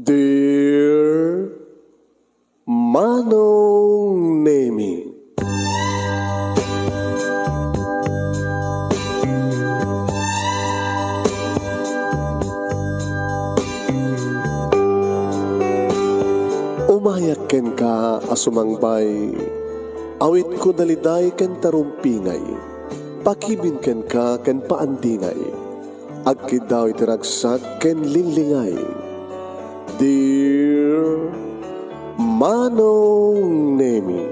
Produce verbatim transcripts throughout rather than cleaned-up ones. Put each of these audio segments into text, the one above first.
Dear Manong Nemi. Umayak kenka a sumangbay, awitko daliday ken tarumpingay, pakibin kenka ken paandingay. Agkiddaw iti ragsak ken linglingay. Dear Manong Nemi,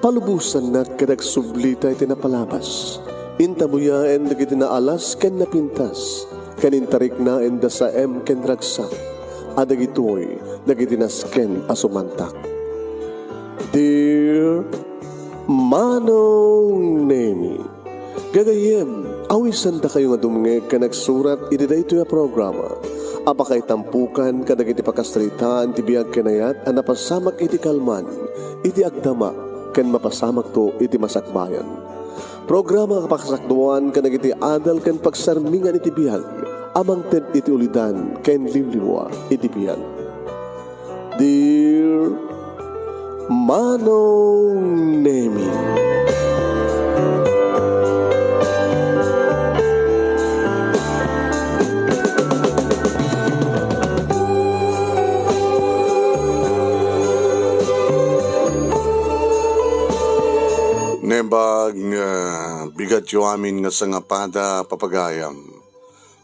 palubosannak ket agsublita iti napalabas. Intabuyaen dagiti naalas ken napintas, ken intariknaenda saem ken ragsak, a dagitoy dagiti nasken a sumantak. Dear Manong Nemi, gagayyem, awisandakayo nga dumngeg ken agsurat iti daytoy a programa a pakaitampukan kadagiti pakasaritaan ti biag ken ayat a napasamak iti kalman, iti agdama, ken mapasamakto iti masakbayan. Programa a pakasakduan kadagiti adal ken pagsarmingan iti biag a mangted iti ulidan ken limlimua iti biag. Dear Manong Nemi. Naimbag nga bigatyo amin nga sangapada, papagayam.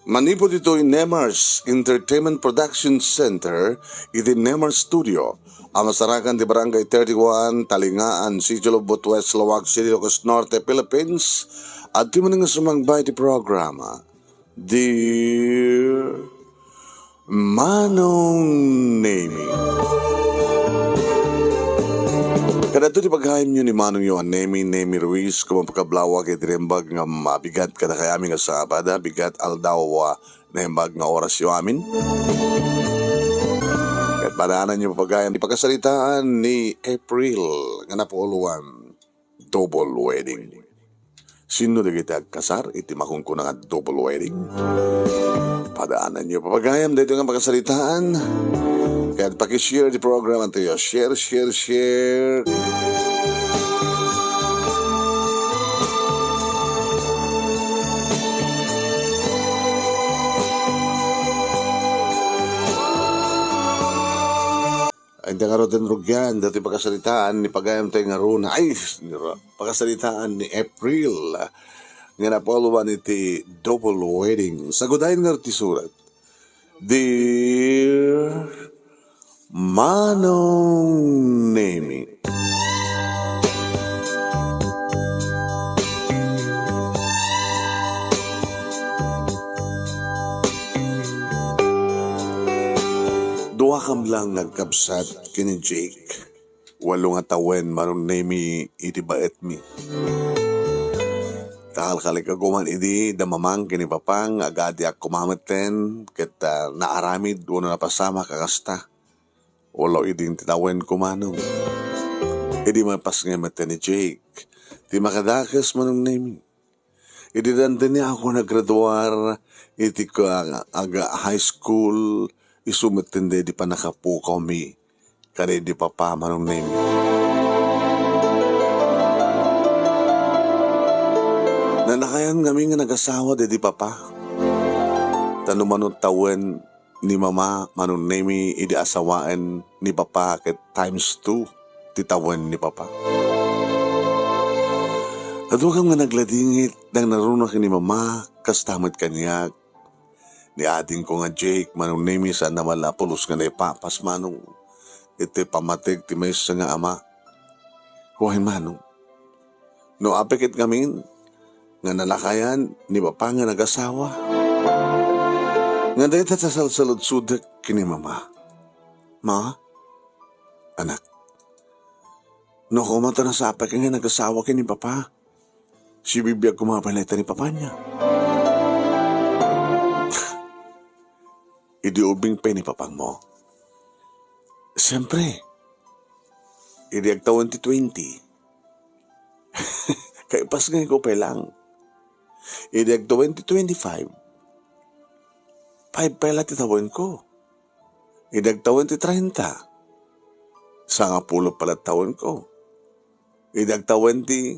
Manipud ditoy Nemars Entertainment Production Center iti Nemars Studio a masarakan ti Barangay thirty-one, Talingaan, City of Butues, Laoag City, Ilocos Norte, Philippines, adtoy manen nga sumangbay ti programa, Dear Manong Nemi. Kadagitoy ti pagayamyo ni Manongyo a Nemi, Nemi Ruiz, kumapakablawag iti naimbag nga mabigat kadakayo amin nga Sabado, bigat aldaw, a naimbag nga orasyo amin. Ket padaananyo, papagayam, ti pakasaritaan ni April nga napulowan, double wedding. Sinno dagiti agkasar iti makunkuna nga double wedding? Padaananyo, papagayam, daytoy nga pakasaritaan. Ket paki-share ti programa tayo. Share, share, share. Ay, iti ngaruden rugian, daytoy pakasaritaan ni pagayam tayo nga runa. Ay, ni ru-, pakasaritaan ni April nga napulowan iti double wedding. Sagudayen ngarud ti surat. Dear Manong Nemi. Duakam lang nga agkabsat ken ni Jake. Walo nga tawen, Manong Nemi, iti baetmi. Kalkalek a kuman idi da mamang ken ni papang, agadiak koma metten, ket, ah, naaramid wenno napasamak a kasta. Walo idin ti tawenko, Manong. Idi mapasngay metten ni Jake, ti makadakes, Manong Nemi. Idi dandani ako naggraduar iti ka-, aga high school, isu met ti pannakapukawmi kadi idi papa, Manong Nemi. Nalakayan ngamin nga nagasawa daydi papa. Ta no mano tawen ni mama, Manong Nemi, idi asawaen ni papa ket times two ti tawen ni papa. Adu gayam nga nagladingit, nangnaruna ken ni mama, kasta met kaniak. Ni adingko nga Jake, Manong Nemi, saan a mala pulos nga naipapas, Manong, iti pammatik ti maysa nga ama. Wen, Manong, no apay ket ngamin nga nalakayan ni papa nga nagasawa, nga dayta ti salsaludsodek ken ni mama. Ma, anak, no koma ta nasapay nga nagasawa ken ni papa, sibibiag koma pay layta ni papa niya. Idi ubing pay ni papangmo. Siyempre, idi agtawen ti twenty, kaipasngayko pay lang. Idi agtawen ti twenty-five, five pay la ti tawenko. Idi agtawen ti treinta, sangapulo pala tawenko. Idi agtawen ti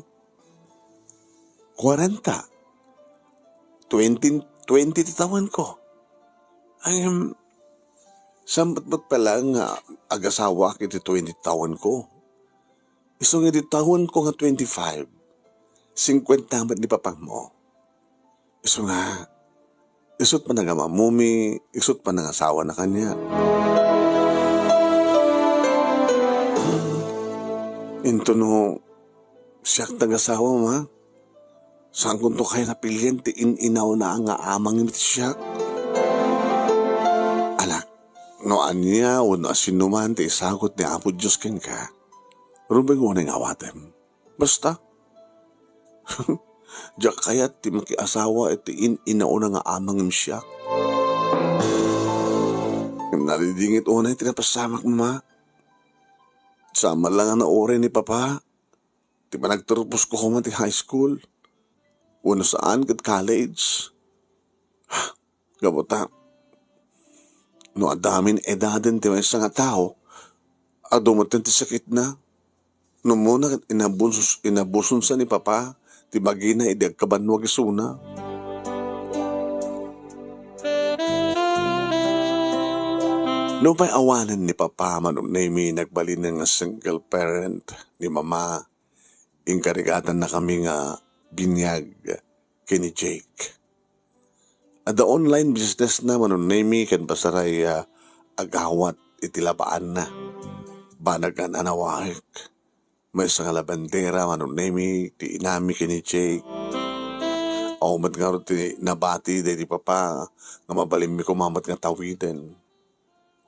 kuarenta, twenty, twenty ti tawenko. Ay, em, saan met pala nga agasawaak iti twenty tawenko? Isu nga idi tawenko nga twenty-five, singkuenta met ni papangmo. Isu nga, isut' panangamammomi, isut' panangasawana kaniak. Intono, siak ti agasawa, ma. Saankonto kayat a pilien ti in-inawna nga amang iti siak. Anak, no ania wenno asinoman ti isagut ni Apo Dios kenka, rumbeng unay nga awatem. Basta, diak kayat ti makiasawa iti in-inawna nga amang iti siak. Ngem nadidingit unay ti napasamak, ma. Saan man la nga nauray ni Papa ti panagturposko koma ti high school wenno saan ket college. Gapu ta, no adda amin edaden ti maysa nga tao, adu metten ti sakitna. No umuna ket inabus-, inabusonsa ni Papa ti bagina idi agkabannog isuna. Nupay awanen ni Papa, Manong Nemi, nagbalinen nga single parent ni Mama, inkarigatannakami nga biniag ken ni Jake. Adda online business na, Manong Nemi, ken pasaray a agawat iti labaanna. Banag nga nanawaek. Maysa nga labandera, Manong Nemi, ti inami ken ni Jake. Awan met ngarud ti nabati daydi Papa nga mabalinmi koma met nga tawiden.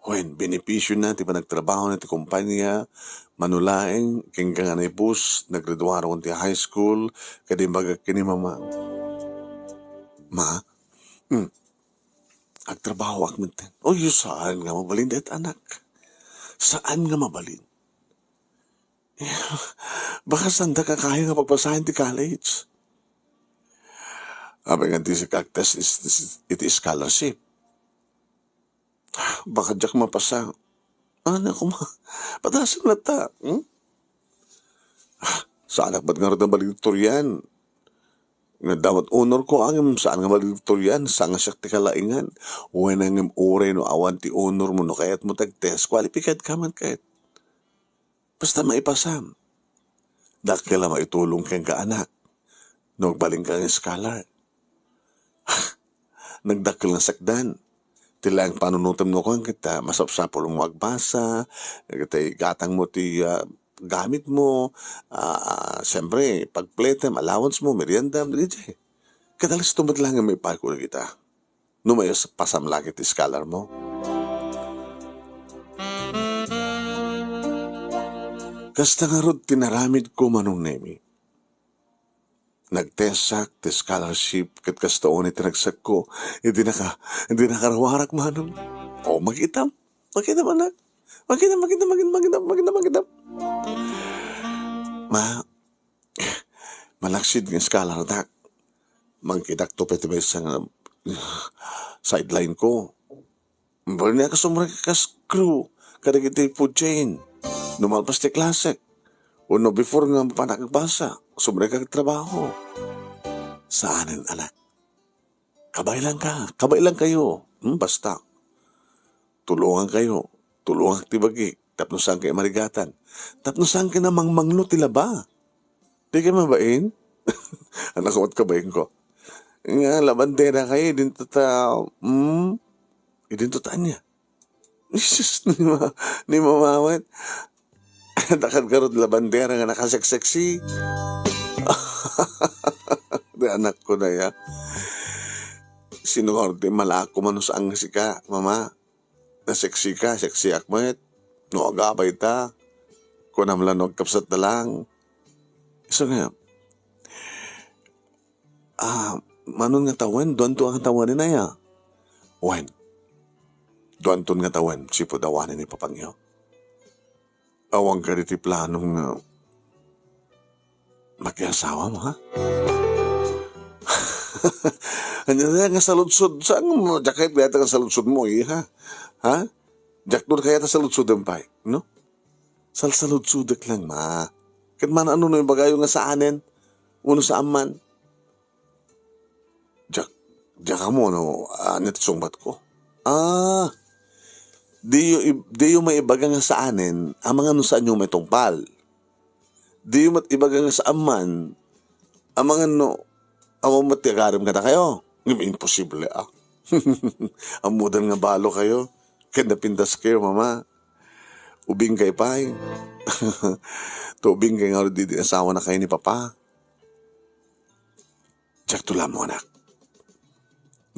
Wen, benefisiona ti panagtrabaho na ti kompania, mano laeng, ken kangana a bus, naggraduaron ti high school, ket imbagak ken ni Mama, "Ma, hmm, agtrabahoak metten." "Oy, saan nga mabalin dayta, anak? Saan nga mabalin? Baka saanda kakayo nga pagpasaen ti college." Apay nga di sika agtest is-, is-, iti scholarship? Baka diak mapasa. Ano, koma? Pataasem latta, hmm? Ah, saanak met ngarud a valedictorian. Nga dapat honor ko, ngem saan nga valedictorian, saan nga siak ti kalaingan. Wen, ngem uray no awan ti honor mo, no kayat mo ti agtest, qualified ka man ket. Basta maipasam. Dakkel a maitulong kenka, anak, no agbalinka nga scholar. Nagdakkel nga sakdan. Ti laeng panunotem no kuan ket, ah, masapsapulmo agbasa, ket igatangmo ti, ah, gamit mo, ah, siyempre, pagpletem, allowance mo, meriendam, dagiti. Ket alisto met laeng nga maipaay ko dagita. No maipasam la ket ti scholar mo. Kasta ngarud ti naramidko, Manong Nemi. Nagtestak ti scholarship ket kasta unay ti nagsakko. Idi naka-, idi nakaruarak, Manong. O, makitam. Makitam, anak. Makitam, makitam, makitam, makitam, makitam, makitam. Ma, malaksid nga scholar, dak. Mangkitak to pay ti maysa nga sideline ko. Bali niya ka sumrekak kas crew kadagiti food chain. No malpas ti klasek, wenno before nga mapanak agbasa, sumrekak trabaho. Saanen, anak. Kabaelanka, kabaelankayo. Hmm, basta. Tulongankayo. Tulongak ti bagik. Tapno saankayo marigatan. Tapno saankayo a mangmanglo ti laba. Dikay mabain? Anak ko, kabain ko. Nga, labanderakayo, idinto ta, hmm? Idinto ta ania? Jesus, ni ma-, ni mamawet. Dakad garud labandera nga nakaseksexy. Di anak ko na ya. Sino nga orti malako man saan nga sika, mama? Nasexy ka, sexy ak met. No, agabay ta. Kunam la no agkapsat na lang. Isu nga, ah, manon nga tawen, duanto nga tawen, inaya. Wen, duanton nga tawen, sipud awanen ni papangyo. Awan kadi ti plano nga makiasawa mo, ha? Anya nga saludsod, saan mo, diak kayat nga saludsod mo, eh, ha? Ha? Diakto kayat a saludsodem pay, no? Salsaludsodek lang, ma. Ket man, ano no ibagayo nga saanen? Wenno saan man? Diak, diak ammo no ania ti sungbatko. Ah, diyo ib-, diyo maibaga nga saanen, amangan no saanyo maitungpal. Diyo met ibaga nga saan man, amangan no, awan met ti agarem kadakayo. Ngem imposible, ah. Ammodan nga balo kayo. Ken napintas kayo, mama. Ubing kay pay. Ubing kay nga idi asawa na kayo ni papa. Diakto la ammo, anak.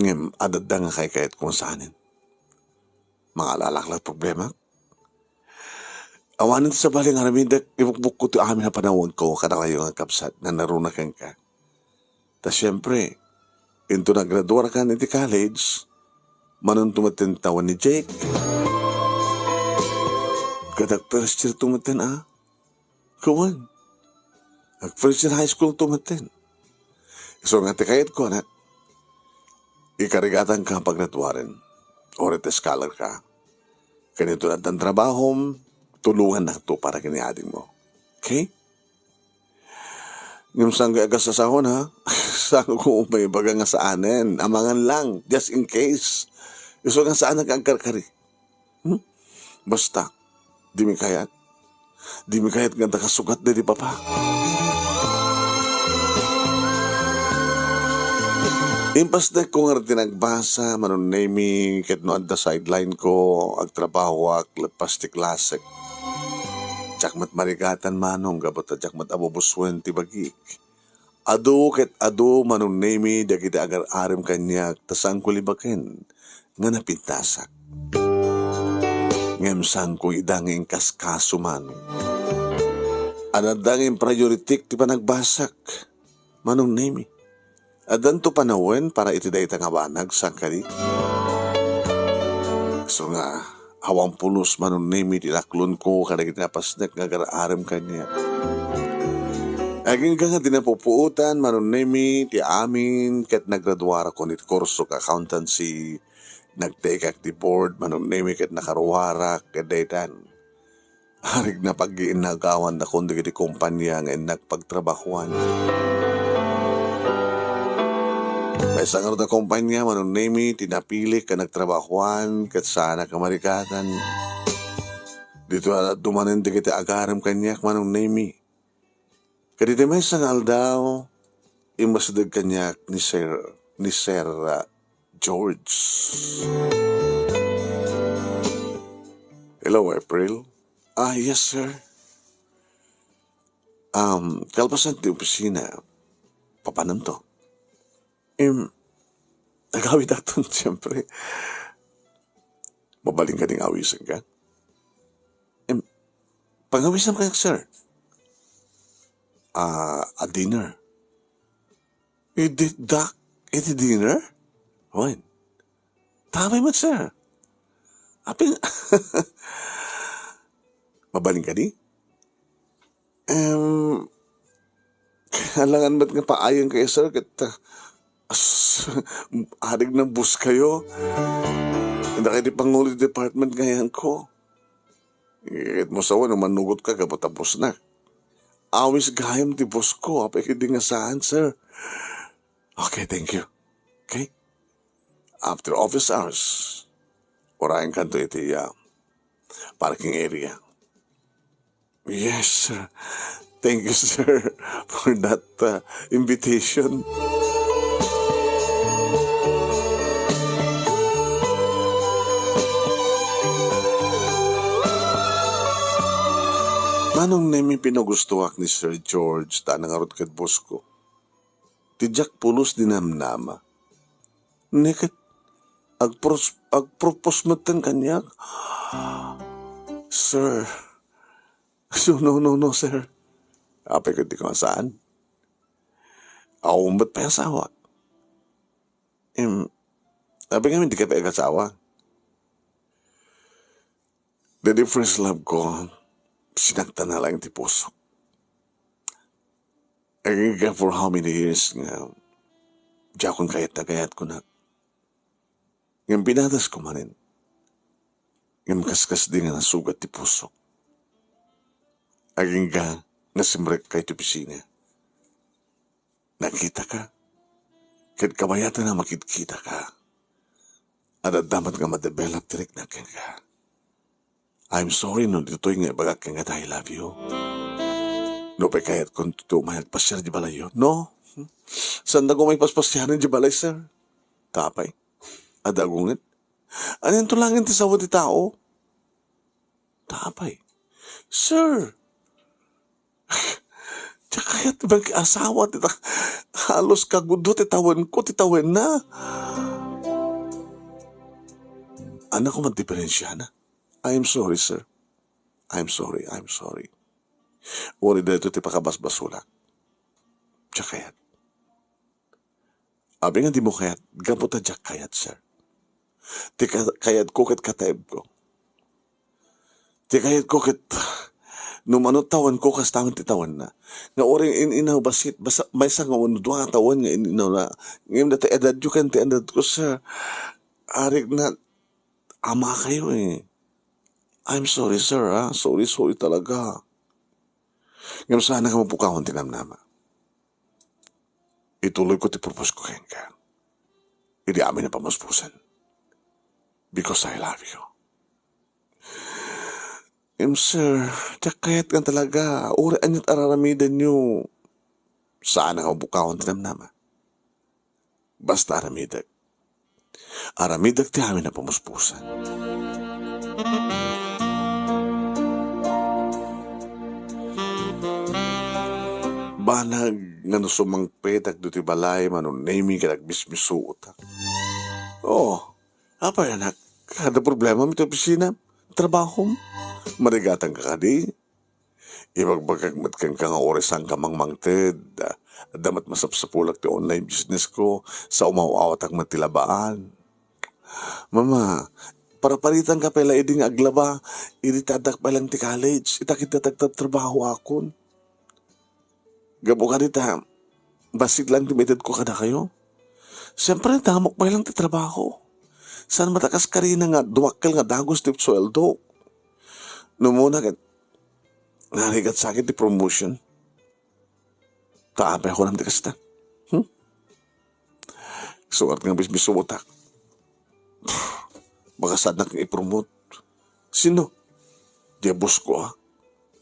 Ngem adda nga kaykayatko nga saanen. Mangalalak la problema. Awanen ti sabali nga aramidek, ibukbukko ti amin a panawenko kadakayo nga kabsat nga naruna kenka. Ta siempre, inton nagraduarakan iti college, manunto metten tawen ni Jake. Ket ag-first year to metten, a? Kuan. Ag-first year high school to metten. Isu nga ti kayatko, anak, ikarigatanka a pagraduaren. Uray ti scholar ka. Ken inton addan trabahom, tulongannakto para ken ni adingmo. Okay? Ngem saan nga agasasahon, ha? Saan ko maibaga nga saanen? Amangan lang, just in case. Isu nga saan nga agkarkari. Hmm? Basta, dimi kayat. Dimi kayat nga adda kasugat daydi papa. Impasdekko ngarud ti nagbasa, Manong Nemy, ket no adda sideline ko, agtrabahoak, lepas ti klasek. Diak met marigatan, Manong, gapu ta diak met abubusoen ti bagik. Adu ket adu, Manong Nemy, dagiti agar-arem kaniak, ta saanko libaken nga napintasak. Ngem saanko ida nga inkaskaso, Manong. Adda nga imprioritik ti panagbasak, Manong Nemy. Addanto panawen para iti dayta nga banag, saan kadi? Isu nga, awan pulos, Manong Nemy, ti laklonko kadagiti napasnek nga agar-arem kaniak. Agingga nga di napupuotan, Manong Nemy, ti amin ket nagraduarakon iti kurso nga accountancy. Nagtekak ti board, Manong Nemy, ket nakaruarak ket daytan. Arik na paggiinnagawan dakon dagiti kompania nga innak pagtrabahuan. Maysa ngarud a kompania, Manong Nemy, ti napilik a nagtrabahuan ket saanak a marigatan. Ditoy adda manen dagiti agarem kaniak, Manong Nemy. Kadagiti maysa nga aldaw, immasideg kaniak ni Sir, ni Sir, ah, George. Hello, April. Ah, yes, sir. Um, kalpasan ti opisina, papanamto? Em, agawid akton, siyempre. Mabalin ka ding awisenka? Em, pangawisem kaniak, sir. Ah, a dinner. Idi dak, iti dinner? Wen. Tamay met, sir. Apin, mabalin kadi? Em, kailangan met nga paayen kayo, sir, ket, ah, as-, arig na boss kayo. Dagiti pangulo ti department nga ayanko. Ket mo sawen no manugot ka gapu ta boss na. Awis gayam ti boss ko, apay ket di nga saan, sir. Okay, thank you. Okay? After office hours, urayenkanto iti, ah, parking area. Yes, sir. Thank you, sir, for that, uh, invitation. Manong Nemy, pinagustoak ni Sir George, ta ngarud ket boss ko. Ti diak pulos dinamnama. Ni ket agpros-, agpropose metten kaniak. Sir. So, no, no, no, sir. Apay ket di ka saan. Awan met pay asawa. Em, apay ngamin di ka pay agasawa. Daydi first love ko, sinaktan na lang ti puso. Agingga for how many years nga diakon kayat-kayat kunak. Ngem pinadas ko manen. Ngem kaskasdi nga nasugat ti pusok. Agingga nga simrekka iti opisina. Nakitaka. Ket kabayatan a makidkitaka. Adda met nga ma-develop ti riknak kenka. I'm sorry no ditoy nga ibagak kenka ta I love you. No pay kayatko ti umay agpasiar di balayyo. No? Saandak umay paspasiaren di balay, sir. Ta apay? Adda agungit? Anianto laeng ti sawen ti tao? Ta apay? Sir! Diak kayat ti makiasawa ti ta-, halos kagudua ti tawenko ti tawenna. Ania koma ti diferensiana? I'm sorry, sir. I'm sorry, I'm sorry. Uray daytoy ti pakabasbasolak. Diak kayat. Apay nga dimo kayat? Gapu ta diak kayat, sir. Ti ka-, kayatko ket kataebko. Ti kayatko ket no mano tawenko, kas tawen ti tawenna. Nga uray in-inaw bassit, basta maysa nga wenno dua nga tawen nga in-inawna. Ngem dayta edadyo ken ti edadko, sir. Arigna, amakayo, eh. I'm sorry, sir, ha. Sorry, sorry talaga. Ngem saanak a mapukawan ti namnama. Ituloyko ti propose ko kenka. Idi amin a pamuspusan. Because I love you. Em, sir, diak kayat nga talaga. Uray aniat araramidenyo. Saanak a mapukawan ti namnama. Basta aramidek. Aramidek ti amin a pamuspusan. Banag nga no sumangpet dagiti balay, Manong Nemy, ket agmismisuotak. Oh, apay, anak? Adda problemam iti opisina? Trabahom? Marigatangka kadi? Ibagbagak met kenka nga uray saanka mangmangted. Adda met masapsapulak ti online business ko sa umaw-awatak met ti labaan. Mama, paraparitanka pay la idi nga aglaba, idi ti addak pay lang ti college, ita ket ti agtrabtrabahoakon. Gapu kadi ta, bassit lang ti maitedko kadakayo. Siempre, damok pay lang ti trabaho. Saan met a kas Karina nga dumakkel nga dagus ti sueldo. No umuna ket, narigat sa akin ti promotion. Ta apay a kunam ti kasta? Hmm? Sukat nga bisbisutak. Baka saannak nga i-promote. Sino? Diay boss ko, ah.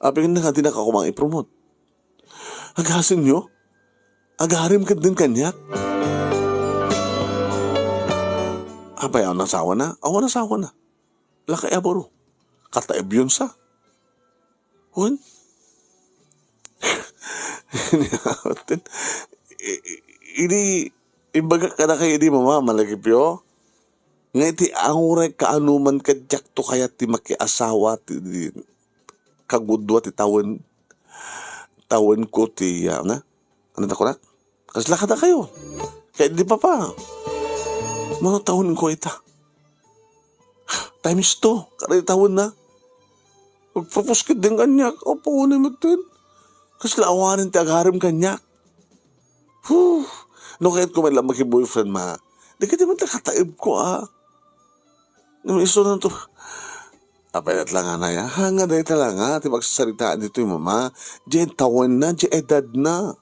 Apay nga dinaka koma i-promote? Agasenyo? Agarim ketdin kaniak? Apay, awan asawana? Awan asawana. Lakay a baro. Kataebyonsa. Wen? I-, i-, idi imbagak kadakayo idi, Mama, malagipyo, nga iti uray kaanoman ket diakto kayat ti makiasawa ti, ti kagudua ti tawen, tawenko ti, ah, na? Ania ti kunak? Kasla kadakayo? Kay di, Papa. Mano tawenko ita? Times two, kada tawenna. Agpropose ketdin kaniak. Apo, unay metten. Kasla awanen ti agarim kaniak. Huh. No kayatko met la maki-boyfriend, Ma. Di ketdi met la kataebko, ah. Ngem isunto. Apay ket la nga, Nay, ah. Haan nga dayta la nga ti pagsasaritaan ditoy, Mama. Diay tawenna, diay edadna.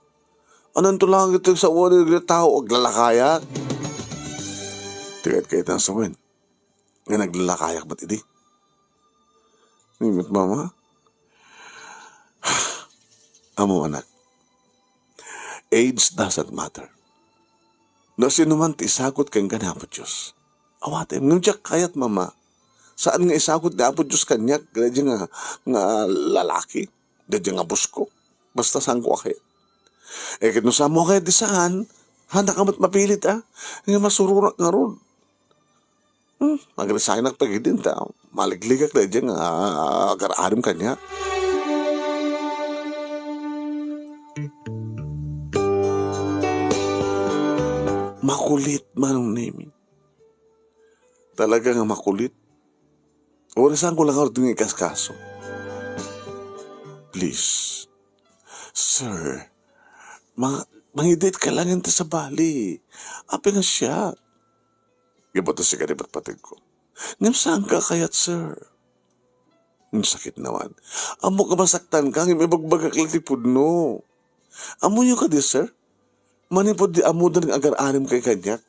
Ananto lang iti sawen dagiti tao, aglalakayak? Ti kayatko ita nga sawen nga naglalakayak met idi. Ngem met, Mama, ammom, anak, age doesn't matter. No sianoman ti isagut kenka ni Apo Dios, awatem. Ngem diak kayat, Mama. Saan nga isagut ni Apo Dios kaniak daydiay nga, nga lalaki, daydiay nga boss ko. Basta saanko a kayat. Eh, ket no saanmo a kayat, di saan. Haannak met mapilit, ah. Nga masurorak ngarud. Hmm, agresignak pay ketdin ta maligligak daydiay nga, ah, agar-arim kaniak. Makulit, Manong Nemy. Talaga nga makulit. Uray saanko la ngarud nga ikaskaso. Please. Sir, ma-, mangidatka lang iti sabali. Apay nga siak? Gapu ta sika ti patpategko. Ngem saanka a kayat, sir. Sakit naman. Ammok a masaktanka, ngem ibagbagak la ti pudno. Ammoyo kadi, sir? Manipud di ammoda nga agar-arem kay kaniak,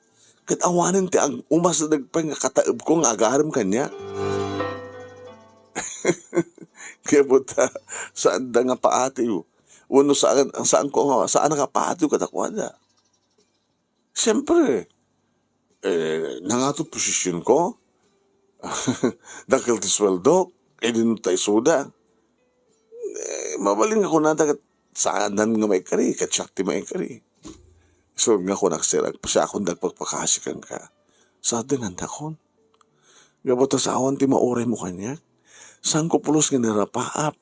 ket awanen ti ag-, umas dagpay nga kataebko nga agarem kaniak. Kaya buta, saanda nga paatiw. Wenno saan, saanko nga, saan nga paatiw kadakuada. Siyempre, eh, nangato posisyonko. Dakkel ti suweldok, eh, di no ta isuda. Eh, mabalin nga kunada ket saanan nga maikari, ket siak ti maikari. Isu nga kunak, sir, agpasiakon da agpakpakasi kenka. Sa dengan dakon. Gapu ta saan ti mauray mo kaniak. Saan ko pulos nga narapaap.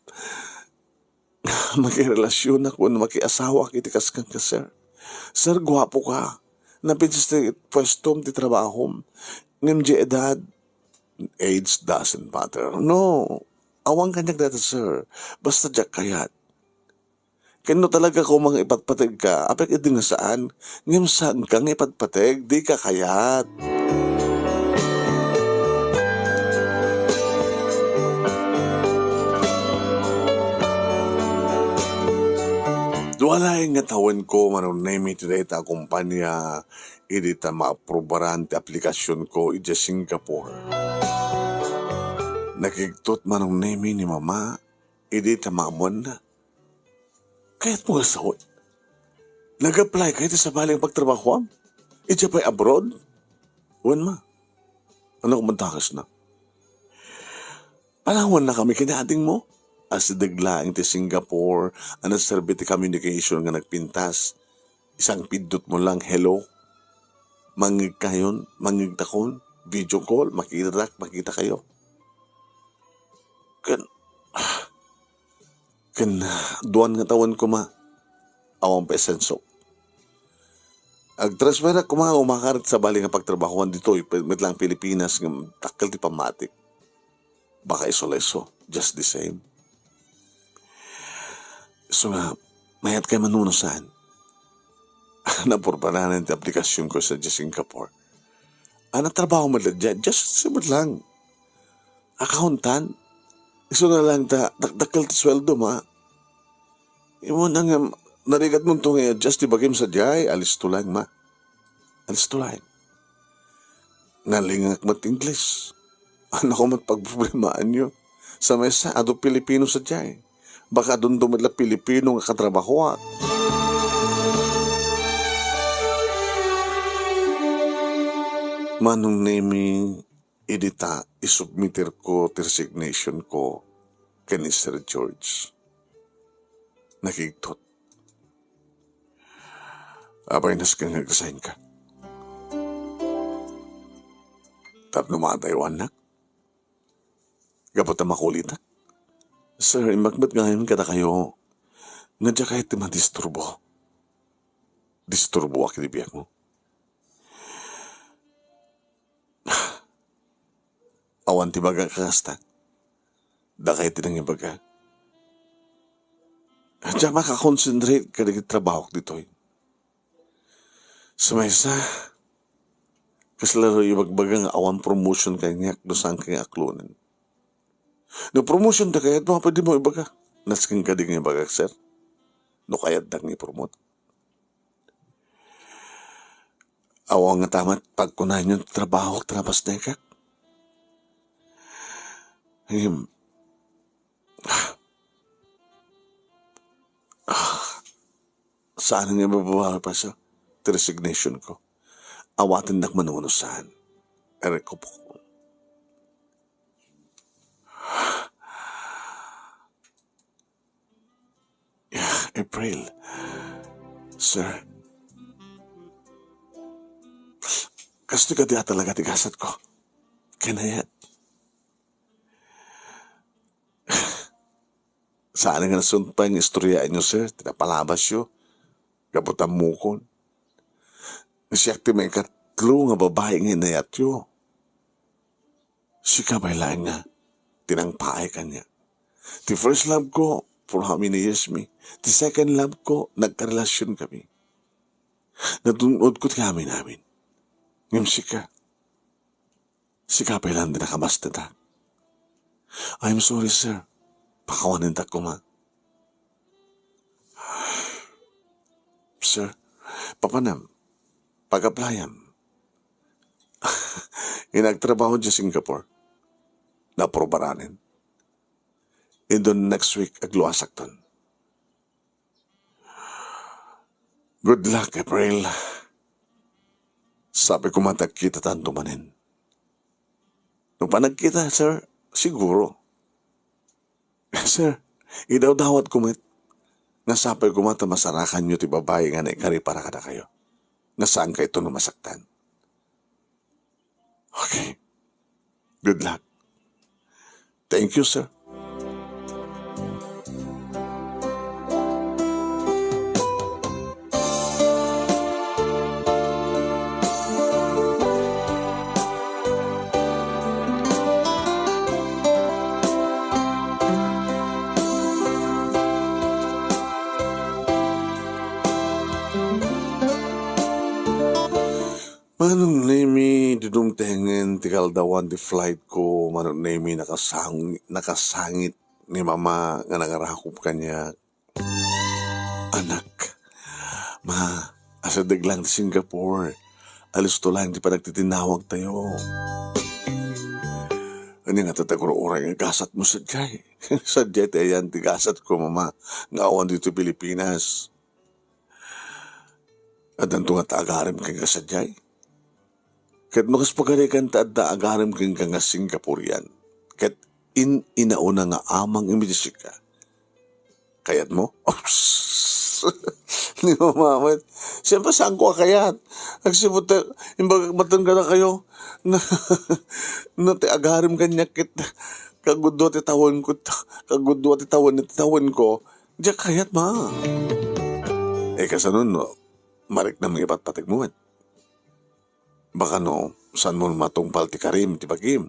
Makirelasionak wenno makiasawak iti kas kenka, sir. Sir, guapo ka. Napintas ti puestom ti trabahom. Ngem di edad, age doesn't matter. No. Awan kaniak dayta, sir. Basta diak kayat. Ken no talaga koma nga ipatpategka, apek idi nga saan, ngem saanka nga ipatpateg, dika kayat. Dua laeng nga tawenko, Manong Nemi, ti dayta a kompania, idi ta maaprubaran ti aplikasionko idiay Singapore. Nakigtot, Manong Nemi, ni Mama, idi ta maammoanna. Kayatmo nga sawen? Nag-apply ka iti sabali nga pagtrabahoam? Idiay pay abroad? Wen, Ma. Ania koma ti dakesna? Panawanna kami ken ni adingmo? Asideg laeng ti Singapore a nagserbi ti communication nga nagpintas. Isang pindutmo lang, hello. Mangngegkayon, mangngegtakon, video call, makitatak, makitakayo. Ken, ken, duan nga tawen koma, awan pay sensok. Agtransferak koma nga umakar iti sabali nga pagtrabahoan ditoy, met lang Pilipinas, nga dakkel ti pammatik. Baka isu la isu, just the same. Isu nga, mayat kay manunusan. Napurpananen ti aplikasionko sa Singapore. Ania trabaho met la diay? Just simple lang. Accountant. Isu na lang ta, dakdakkel ti sueldo, Ma. Imo na nga, narigat mo to nga adjust ti bagim sa diay, alisto lang, Ma. Alisto lang. Nalingak met English. Ania koma ti pagproblemaanyo? Sa maysa, adu Pilipino sa diay. Baka adunto met la Pilipino nga katrabahoak. Manong Nemi, idi ta isubmiterko ti resignation-ko ken ni Sir George. Nakigtot. Apay, nasken nga agresign-ka? Tapno maadayoannak? Gapu ta makulitak? Sir, imbag met gayam kadakayo nga diak kayat ti madisturbo. Disturboak iti biagmo. Awan ti ibagak a kasta. Dakay ti nangibaga. Diak makakonsentrate kadagiti trabahok ditoy. Sa maysa, kasla ibagbaga nga awan promotion kaniak no saanka nga aklonen. No promotion ti kayatmo, pwede mo ibaga. Nasken kadi nga ibagak, sir? No kayatdak nga i-promote. Awan nga tamat pagkunayo ti trabahok ta napasnekak. Ngem, ah, saan nga mababawi pay sa ti resignation-ko. Awatendak mano no saan. Ereko po. April. Sir, kastoy kadi a talaga ti gasatko. Kinayat. Saan nga nasumpay nga istoryaenyo, sir, ti napalabasyo gapu ta ammokon. Siak ti maikatlo nga babai nga inayatyo. Sika pay laeng nga tinangpaay kaniak. Ti first love ko, for how many years mi? Ti second love ko, nagkarelasion kami. Natun-od ko ti amin-amin. Ngem sika, sika pay laeng ti nakabastetak. "I'm sorry, sir. Pakawanen ta koma." "Sir, papanam? Pag-applyam?" "Inagtrabaho diay Singapore. Naaprubaran." "Inton next week, agluasakton." "Good luck, April. Sapay koma ta agkitatanto manen." "No panagkita, sir, siguro." "Sir, idawdawatko met nga sapay koma ta masarakanyo ti babai nga naikari para kadakayo, nga saankayto no masaktan." "Okay. Good luck." "Thank you, sir." Manong Nemi, didumtengen ti kaldawan ti flight ko. Manong Nemi, nakasang-, nakasangit ni Mama nga nangarakop kaniak. "Anak, ma, asideg laeng ti Singapore. Alisto laeng ti panagtitinawagtayo." "Ania ngata ti agur-uray nga gasatmo sadiay?" "Sadiay ti ayan ti gasatko, Mama, nga awan ditoy Pilipinas." "Addanto ngata agarim kenka sadiay? Ket no kas pagarikan ta adda agarim kenka nga Singaporean, ket in-inauna nga amang imidisika, kayatmo?" Ni Mama met, "Siyempre, saanko a kayat? Agsipud ta imbagak maten kadakayo, na, na ti agarim kaniak ket kagudua ti tawenko, kagudua ti tawen, ti tawenko. Diak kayat, Ma." "Eh, kasano no mariknam nga ipatpategmo met? Baka no, saanmo matungpal ti karim ti bagim?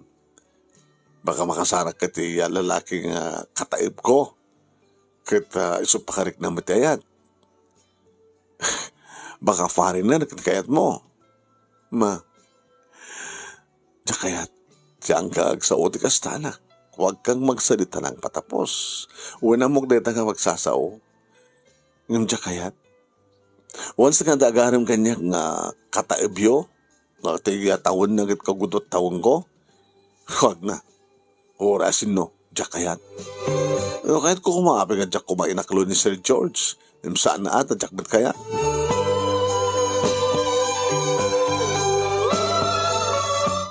Baka makasarak ket ti lalaki nga kataebko, ket, ah, isu pakariknam met ti ayat. Baka foreigner ket kayatmo, Ma." "Diak kayat. Saanka agsao ti kasta, anak. Huwag kang magsalita nang patapos. Wen, ammok dayta nga magsasao. Ngem diak kayat. Once nga adda agarim kaniak nga kataebyo, nga ti tawenna ket kagudua ti tawenko, huwag na. Orasinno, diak kayat." "No kayatko koma, apay nga diak koma inaklo ni Sir George? Ngem saan a ta diak met kayat."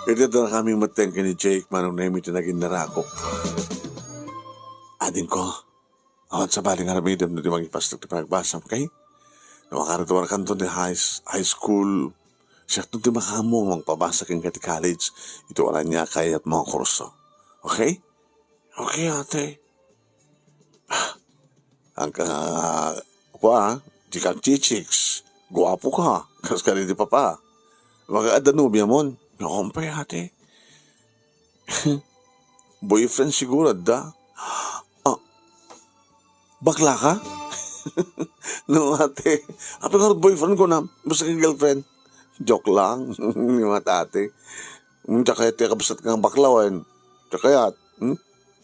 Idi adda kami metten ken ni Jake, Manong Nemi, ti naginnarakop. "Adingko, awan sabali nga aramidem no di mangipasnek ti panagbasam, okay? No makagraduarkanto ti high, high school, siakto ti makaammo nga mangpabasa kenka ti college iti wala nia kayatmo a kurso. Okay?" "Okay, ate." "Anka, kua, dika agchichiks. Guapo ka. Kas kadi ti papa. Baka adda nobiamon?" "Awan pay, ate." "Boyfriend siguro adda." "Ah, bakla ka?" "No, ate. Apay ngarud boyfriend ko na, basta ka girlfriend." "Joke lang," ni Mama, ate. "Ngem diak kayat ti kabsat nga bakla, wen? Diak kayat, hmm?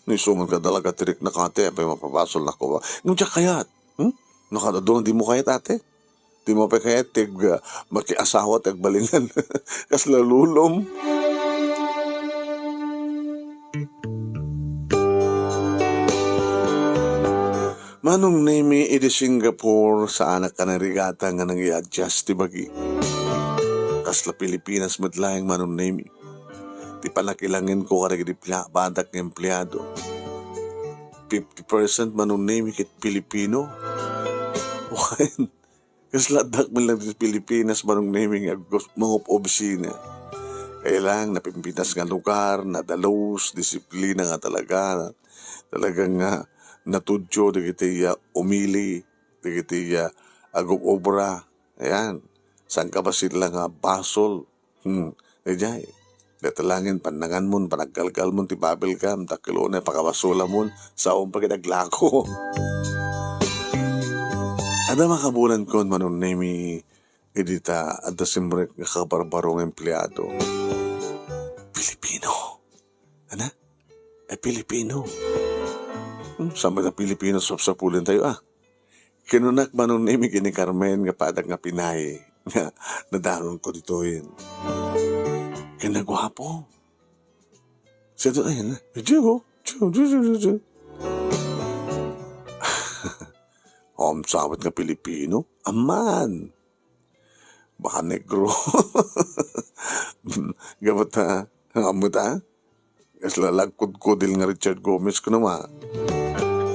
No isu man nga talaga ti riknak, ate, apay mapabasolnak koma? Ngem diak kayat, hmm? No kada aduna dimo kayat, ate? Dimo pay kayat ti ag-, makiasawa ti agbalingan?" Kasla lulom. Manong Nemi, idi Singapore, saanak a narigatan nga nang i-adjust ti bagi. Kasla Pilipinas met laeng, Manong Nemi. Ti panakilangenko kadagiti pla-, badak nga empleado, fifty percent, Manong Nemi, ket Pilipino. Wen, kasla addak man lang ti Pilipinas, Manong Nemi, nga aggus-, mangup-obsina. Kaya lang, napimpitas nga lugar, nadalus, disiplina nga talaga, talagang, ah, natudyo dagiti, ah, umili, dagiti, ah, agub-obra. Ayan, saan ka ba sila nga basol? Hmm, daydiay. Dayta laengen pannanganmon, panaggalgalmon ti bubble gum, dakkel unay pakabasolamon, sao pay ket aglako. Adda makabulankon, Manong Nemi, idi ta adda simrek nga kabarbaro nga empleado. Pilipino. Ana? a Filipino. Hmm, saan met a Filipino sapsapulentayo, a? Kinunak, Manong Nemi, ken ni Carmen nga padak nga Pinay nga nadanonko ditoy. Ken naguapo. Siya doon, ayan na. Diyo, diyo, diyo, diyo, diyo. Om, sabit nga Pilipino? Aman. Baka negro. Gabat ha? Ang amot ha? Kasla lagkudkudil nga Richard Gomez ko naman.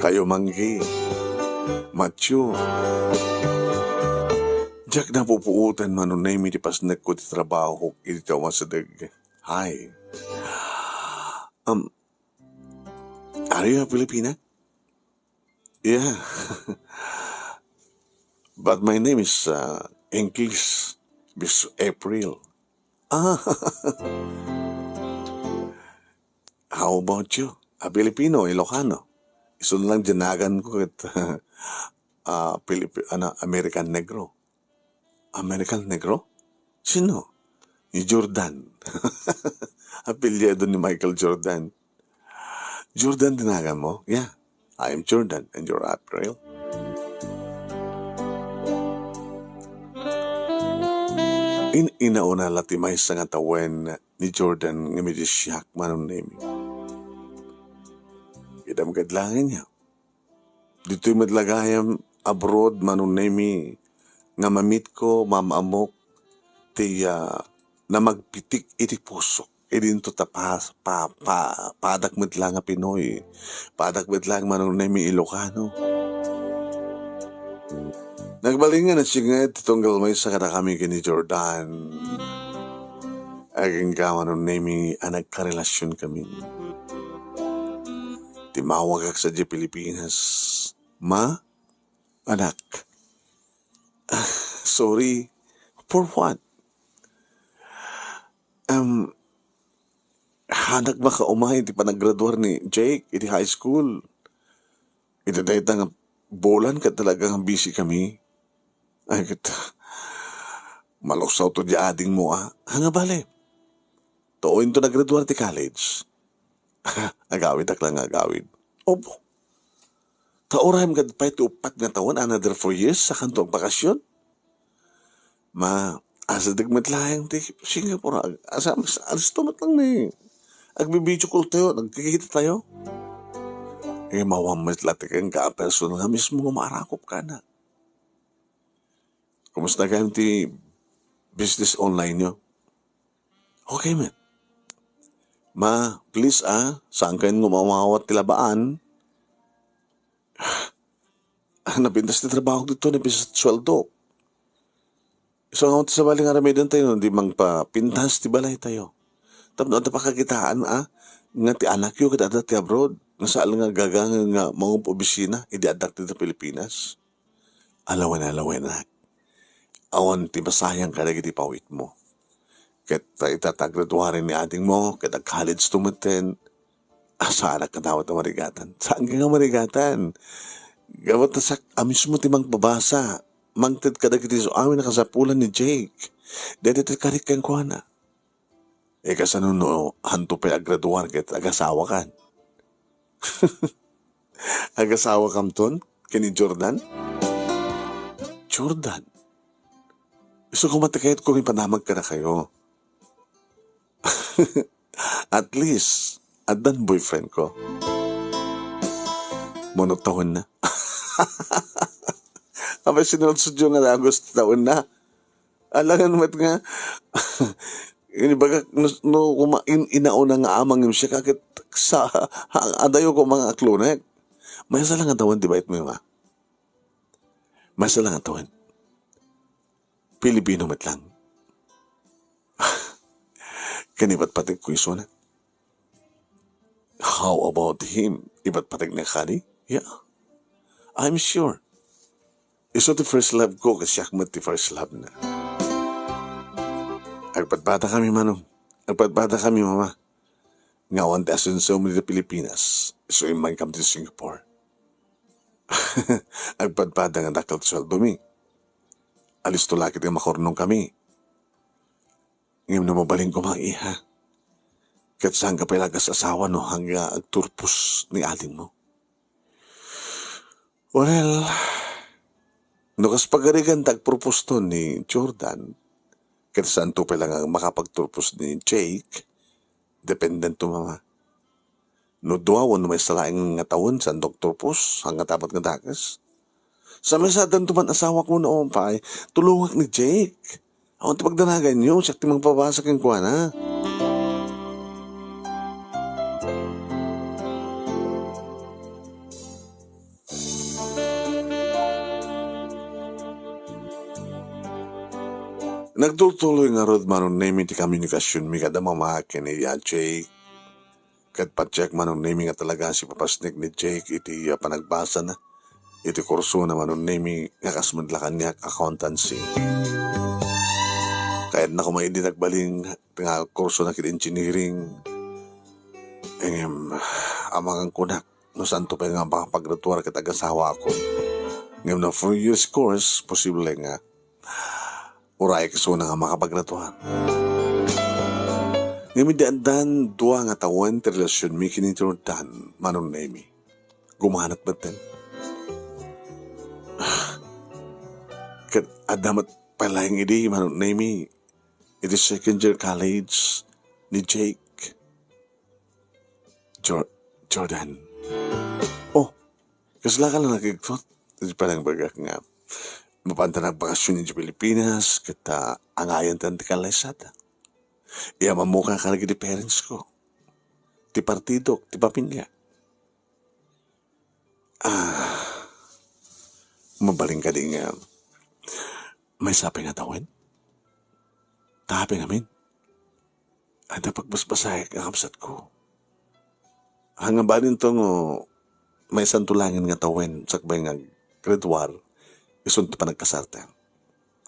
Kayo manggi. Macho. Diak napupuotan, Manong Nemi, ti pasnekko ti trabaho iti awan sadeg. Hi. Um, are you a Filipina? Yeah. But my name is, uh, English, Miss April. Ah. How about you? A Filipino, Ilocano. Isu na lang dinagan ko ket, ah, Pilip-, ano, American Negro. American Negro? Sino? Ni Jordan. Apelyido ni Michael Jordan. Jordan dinagan mo? Yeah. I am Jordan and you're April. In-inauna la ti maysa nga tawen ni Jordan nga midi siak, Manong Nemi. Idam ket laeng niya. Ditoy met la gayam abroad, Manong Nemi, nga mamitko, maam-ammok ti, ah, namagpitik iti pusok. Idinto ta pa-, pa-, pa-, padak met la nga Pinoy. Padak met la nga Manong Nemi Ilocano. Nagbalin nga nasinget ti tunggal maysa kadakami ken ni Jordan. Agingga, Manong Nemi, a nagkarelasion kami. Timmawagak sadiay Pilipinas. Ma, anak. Ah, sorry. For what? Um, hanak makaumay ti panaggraduar ni Jake iti high school. Iti dayta nga bulan ket talaga nga busy kami. Ay, ket maluksawto diay adingmo, a. Ania bale? Tuoyento naggraduar ti college. Agawidak la nga agawid. Opo. Ta urayem ket pay ti uppat nga tawen, another four years, sakanto agbakasyon. Ma, asideg met laeng ti Singapore. Ag-, asa-, mas-, alisto met lang ni. Agbi-video call tayo, nagkikita tayo. Eh, mawan met la ti kenka a personal nga mismo nga maarakop ka na. Kumusta gayam ti business online nyo? Okay met. Ma, please, a, saan kayo nga umawat ti labaan? Napintas ti trabaho dito, napintas ti sweldo. So, nga sabali nga aramiden tayo, no, di mangpapintas ti balay tayo. Tapno adda pakakitaan, a, nga ti anakyo ket adda ti abroad, nga saan nga gaga nga, nga mangup-obisina, idi addak dito Pilipinas. Alawen-alawenak. Awan ti masayang kadagiti pawitmo. Ket ta ita ta graduaren ni adingmo, ket ag-college to metten. Asanak nga daw ta marigatan. Saan ka nga marigatan? Gapu ta siak a mismo ti mangpabasa. Mangted kadagiti su-, amin a kasapulan ni Jake. Dayta ti karik kenkuana. E, kasano no, hanto pay agraduar ket agasawakan? Agasawakamton? Ken ni Jordan? Jordan? Isu koma ti kayatko nga ipadamag kadakayo. At least, addan boyfriend ko. Mano tawen na? Apay, sinulsudyo nga dagus ti tawen na. Alangan met nga, inibagak no, no, kuma-, in-, inauna nga amang im siya, kaket sa, ha, adayo ko mga aklonek. Maysa lang nga tawen ti bait mo, ma. Maysa lang nga tawen. Pilipino met lang. Ken ipatpategko isuna. How about him? Ipatpategna kadi? Yeah. I'm sure. Isu ti first love ko, ket siak met ti first love na. Agpadpada kami, Manong. Agpadpada kami, Mama. Nga awan ti asenso mo dita Pilipinas, isu immankam ti Singapore. Agpadpada nga dakkel ti sueldomi. Alisto la ket nga makurnong kami. Ngem no mabalin koma, iha, Ket saanka pay la kas asawa no haan nga agturpos ni adingmo? Well, no kas pagarigan ta agpropose to ni Jordan, ket saanto pay la nga makapagturpos ni Jake, dependen to, Mama. No dua wenno maysa laeng nga tawen, saanto agturpos, haan nga ta met nga dakes. Sa maysa addanto man asawak wenno awan pay, tulongak ni Jake. Awan ti pagdanaganyo, siak ti mangpabasa kenkuana. Nagtultuloy ngarud, Manong Nemy, ti komunikasionmi kada Mama ken ni Jake. Ket patiek, Manong Nemy, nga talaga sipapasnek ni Jake iti, ah, panagbasana iti kursona, Manong Nemy, nga kas met la kaniak, accountancy. Kayatna koma idi nagbalin nga kursona ket engineering. Ngem, amangan kunak no saanto pay nga makapagraduar ket agasawaakon. Ngem no four years course, posible nga uray isuna nga makapagraduar. Ngem idi addan dua nga tawen ti relasionmi ken ni Jordan, Manong Nemy, gumanat metten. Ket adda met pay laeng idi, Manong Nemy, iti second year college ni Jake. Jor-, Jordan. Oh, kasla ka la nakigtot? Iti panangbagak nga, mapanta nagbakasyon iti Pilipinas, ket, ah, angayan ti kallaysatta. Iyamanmo ka kadagiti parents ko, ti partidok, ti pamilya. Ah, mabalin kadi nga maysa pay nga tawen? Ta apay ngamin? Adda pagbasbasaek nga kabsatko. Haan nga balinto nga maysanto laengen nga tawen sakbay nga aggraduar, isunto panagkasarta.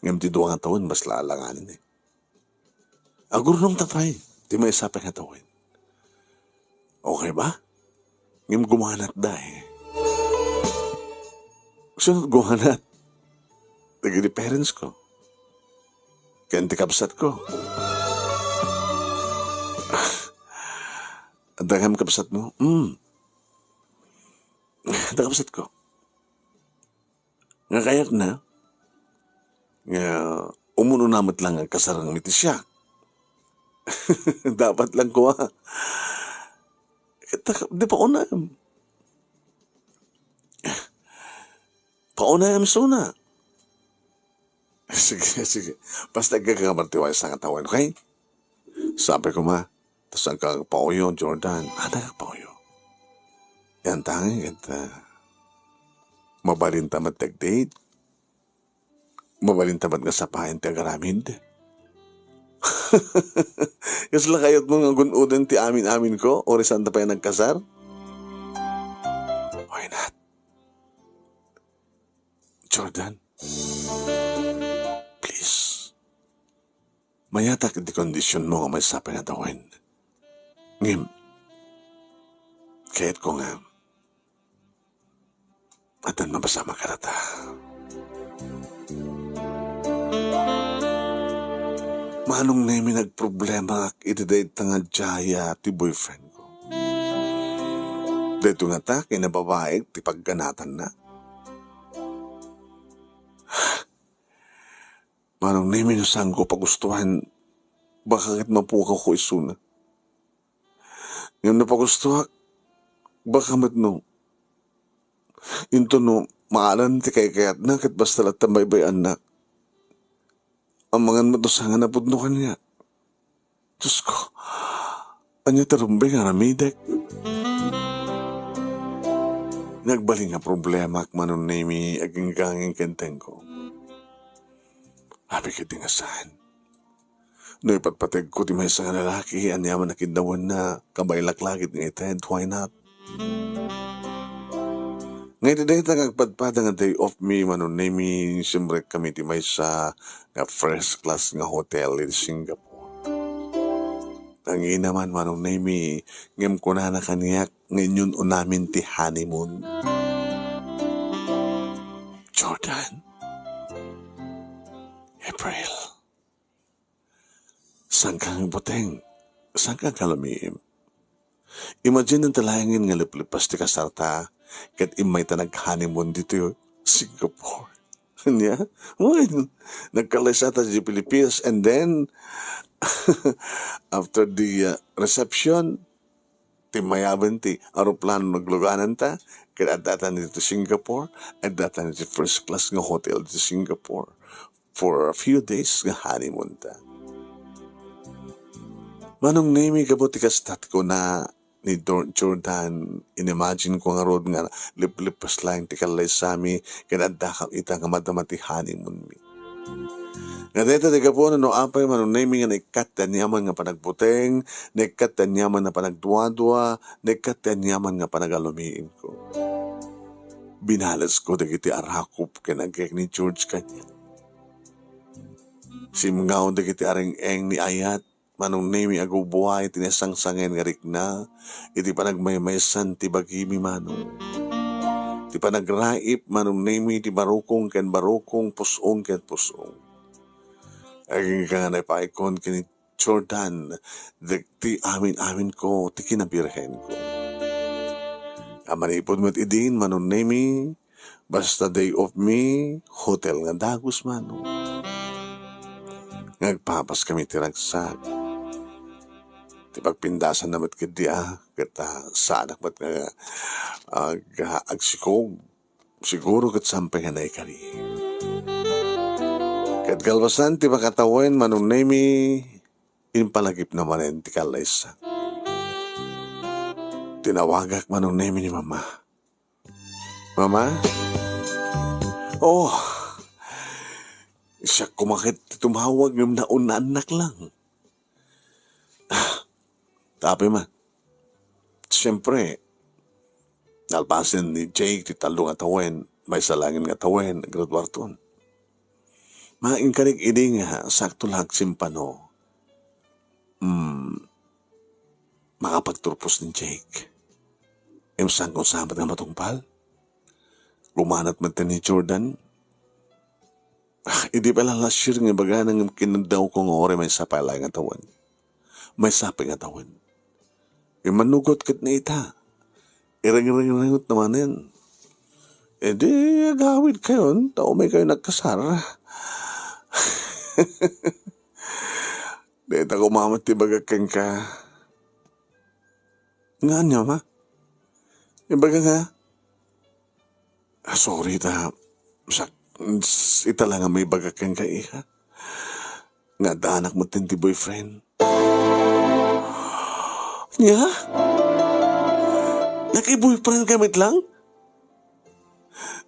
Ngem ti dua nga tawen, basla alanganen, eh. Agurnongta pay ti maysa pay nga tawen. Okay ba? Ngem gumanatda, eh. Sino gumanat? Dagiti parents ko. Ken ti kabsatko. Adda gayam kabsatmo? Mm. Adda kabsatko. Nga kayatna nga umun-una met lang agkasarang iti siak. Dapat lang kua. Ita, di pa unam. Paunayam suna. Sige, sige. Basta agkakamar ti maysa nga tawen, okay? Sapay koma, ta saanka agpauyo, Jordan. Adda agpauyo. Yan tangi, ket, ah, mabalinta met ti agdate. Mabalinta met nga sapaen ti agaramid. Kasla kayatmo nga gun-oden ti amin-amin ko, uray saanta pay nagkasar? Why not? Jordan, please. Mayatak iti kondisionmo nga maysa pay nga tawen. Ngem, kayatko nga addan mapasamak kadata. Manong Nemy, nagproblemaak iti dayta nga Jaya ti boyfriend ko. Daytoy ngata, kinababaek ti pagganatanna. Manong Nemy, no saanko pagustuhan, baka ket mapukaw ko isuna. Ngem no pagustuak, baka met no, inton no maalan ti kaykayatna, ket basta latta baybay-annak. Amangan met no saan nga napudno kaniak. Diosko, ania ti rumbeng nga aramidek? Nagbalin nga problemaak, Manong Nemy, agingga nga inkentengko. Apay ketdi nga saan? No ipatpategko ti maysa nga lalaki, aniaman a kiddawenna, kabaelak la ket nga ited, why not? Nga iti dayta nga agpadpada nga day off mi, Manong Nemy, simrek kami ti maysa nga first class nga hotel iti Singapore. Nangina man, Manong Nemy, ngem kunana kaniak nga inyun-unamin ti honeymoon. Jordan, April, saanka nga agbuteng? Saanka nga alumiim? Imagine ti laengen nga leplepas ti kasarta ket immayta nag-honeymoon ditoy Singapore. Ania? Wen, nagkallaysata idiay Pilipinas, and then, after the, uh, reception, timmayaben ti aeroplano naglugananta, ket addatan ditoy Singapore, addatan ditoy first class nga hotel ditoy Singapore for a few days nga honeymoon ta. Manong Nemi, gapu ti kasta ti kuna ni Dor-, Jordan, inimagine ko ngarud nga leplepas laeng ti kallaysami ken addakam ita nga madama ti honeymoon mi. Nga dayta ti gapuna no apay, Manong Nemi, nga naikkat ti aniaman nga panagbuteng, naikkat ti aniaman nga panagduadua, naikkat ti aniaman nga panagalumiimko. Binalesko dagiti arakop ken agek ni George kaniak. Simngaw dagiti areng-eng ni ayat, Manong Nemi, agubuay ti nasangsangeng nga rikna iti panagmaymaysan ti bagimi, Manong. Ti panagraip, Manong Nemi, ti barukong ken barukong, pus-ong ken pus-ong. Agingga nga naipaikon ken ni Jordan dagiti amin-aminko ti kinabirhenko. A manipud met idin, Manong Nemi, basta day off mi, hotel nga dagus, Manong. Nga agpapaskami ti ragsak. Ti pagpindasanna met ketdi, a, ket, a, saanak met nga ag-, agsikog. Siguro ket saan pay nga naikari. Ket kalpasan ti makatawen, Manong Nemi, impalagipna manen ti kallaysa. Tinawagak, Manong Nemi, ni Mama. Mama? Oh, siak koma ket ti tumawag ngem naunnaannak lang. Tapay man. Siyempre, nalpasen ni Jake ti tallo nga tawen, maysa laengen nga tawen, graduarton. Mainkari idi nga sakto la agsimpano. Hmm, makapagturpos ni Jake. Imsan kung saan nga matungpal. Kumanat met ni Jordan. Ah, idi pay la last year nga ibagana ngem kinadawko nga uray maysa pay laeng nga tawen. Maysa pay nga tawen. Immanugot ket ni ita. Irengrengrengot na manen. Idi agawidkayon, ta umaykayo nagkasar. Dayta koma met ti ibagak kenka. Nga ania, Ma? Ibaga nga, ah, sorry ta, sak-, ita la nga maibaga kenka, iha. Nga addaanak met ti boyfriend. Nia? Naki-boyfriend ka met lang?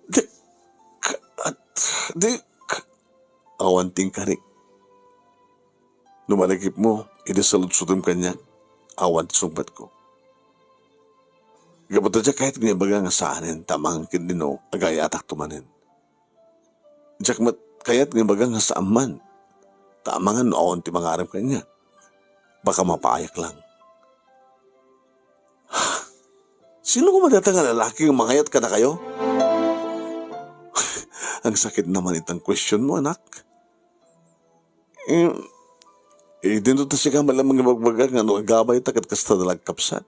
Di, k-, at, di, k-, awan ti inkarik. No malagipmo, idi saludsotem kaniak, awan ti sungbatko. Gapu ta diak kayat nga ibaga nga saanen, ta amangan ketdi no agayatakto manen. Diak met kayat nga ibaga nga saan man, ta amangan no awan ti mangarem kaniak. Baka mapayak lang. Sino koma dayta nga lalaki nga mangayat kadakayo? Ang sakit naman itang question mo, anak. Eh, eh, dinto ta sika man lang mangibagbaga nga no agabay ta ket kasta da la agkapsat.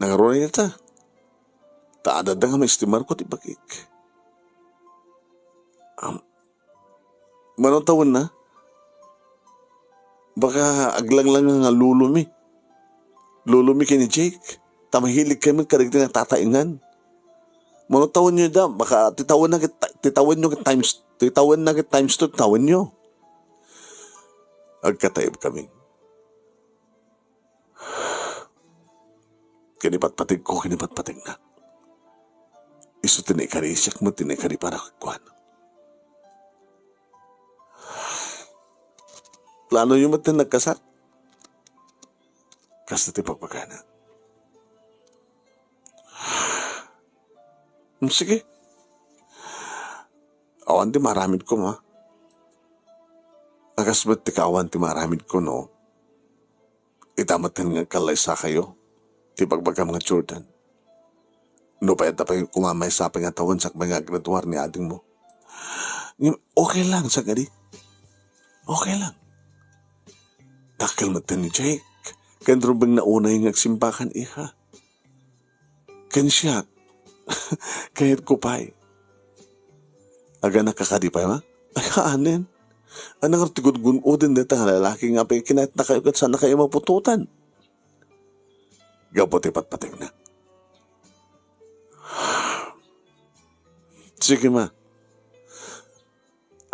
Nangaruna ita. Ta adda nga maestimar ko ti bagik. Am, mano tawenna? Baka aglanglanga nga lolo mi. Lolo mi ken ni Jake. Ta mahilig kami kadagiti natataengan. Mano tawenyo da, baka ti tawenna ket, ti tawenyo ket times, ti tawenna ket times two, tawenyo. Agkataib kami. Kinipatpategko, kinipatpategna. Isu ti naikarisiak met ti naikariparak kuan. Planoyo met ti nagkasar? Kasta ti pagbagana. Hmm, sige. Awan ti maaramidko, Ma. Akas met ti kaawan ti maaramidko, no? Ita met nga agkallaysakayo ti bagbagam nga Jordan. Nupay adda pay koma maysa pay nga tawen sakbay nga aggraduar ni adingmo. Ngem okay lang, sagadi. Okay lang. Dakkel met ni Jake, ken rumbengna unay nga agsimpakan, iha. Ken siak, kayatko pay. Aganakka kadi pay, ma? Ay, haanen. Ania ngarud ti gudgun-oden dayta nga lalaki nga apay kinayatnakayo ket saannakayo maputotan? Gapu ti patpategna. Sige, ma.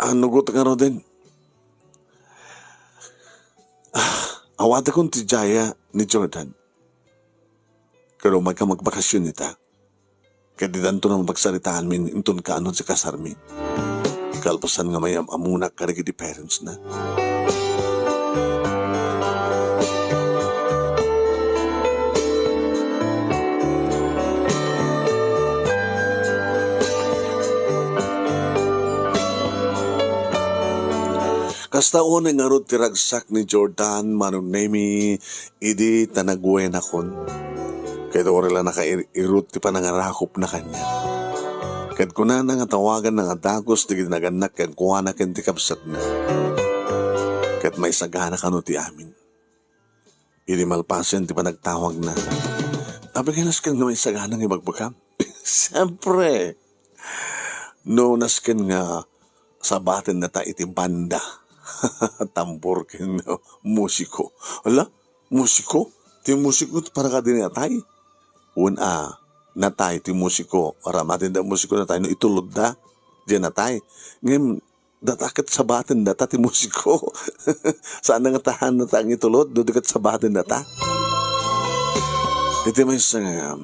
Anugot ngaruden. Ah, awatekon ti jaya ni Jordan. Ket umayka magbakasyon ita. Ket ditanto na mapagsaritaanmin inton kaano ti kasarmi. Kalpasan nga mayam-amonak kadagiti parents na. Kasta unay ngarud ti ragsak ni Jordan, Mano Nemi, idi ta nagwenakon. Ket uray la nakair-irut ti panangarakopna kaniak. Ket kunana nga tawaganna nga dagus dagiti nagannak kenkuana ken ti kabsatna. Ket maisagana kano ti amin. Idi malpasen ti panagtawagna, apay nga nasken nga maisagana nga ibagbagam? Siempre, no nasken nga sabatennata iti banda, tambor ken musiko. Ala, musiko? Ti musiko para kadi natay? Wen a, natay ti musiko. Aramidenda musiko natay no itulodda. Diay natay. Ngem, data ket sabatendata ti musiko. Saan nga tahannata nga itulod, no di ket sabatendata. Iti maysa nga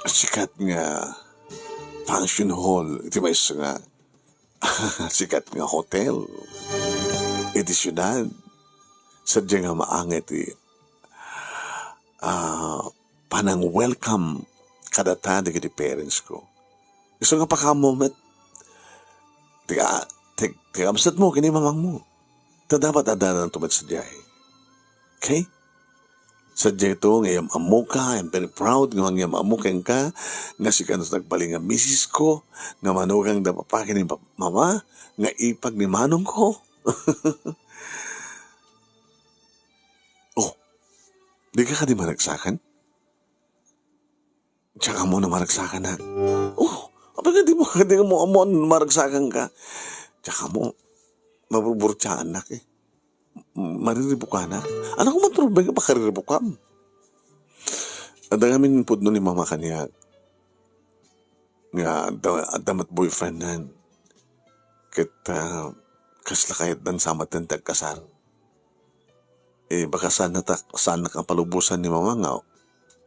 sikat nga function hall, iti maysa nga sikat nga hotel iti siudad, sadiay nga maangay ti, ah, panang-welcome kadata dagiti parents ko. Isu nga pakaammo met, ti, ti, ti kabsatmo ken ni mamangmo. Ta dapat addananto met sadiay. Okay? Sadiay to nga iyam-ammoka, I'm very proud nga mangyam-ammo kenka, nga sika ti nagbalin nga misis ko, nga manugang da papa ken ni pap-, mama, nga ipag ni manong ko. Oh, di ka kadi maragsakan? Diak ammo no maragsakannak. Oh, apay nga di mo, di mo ammo no maragsakanka? Diak ammo, maburburtiaannak eh. Mariribukanak. Ania koma ti rumbeng nga pakariribukam? Adda ngamin pudno ni mama kaniak. Nga adda, adda met boyfriendnan. Ket, ah, kasla kayatdan sa met ti agkasar. Eh, baka saan na ta-, saan na kapalubosan ni mama nga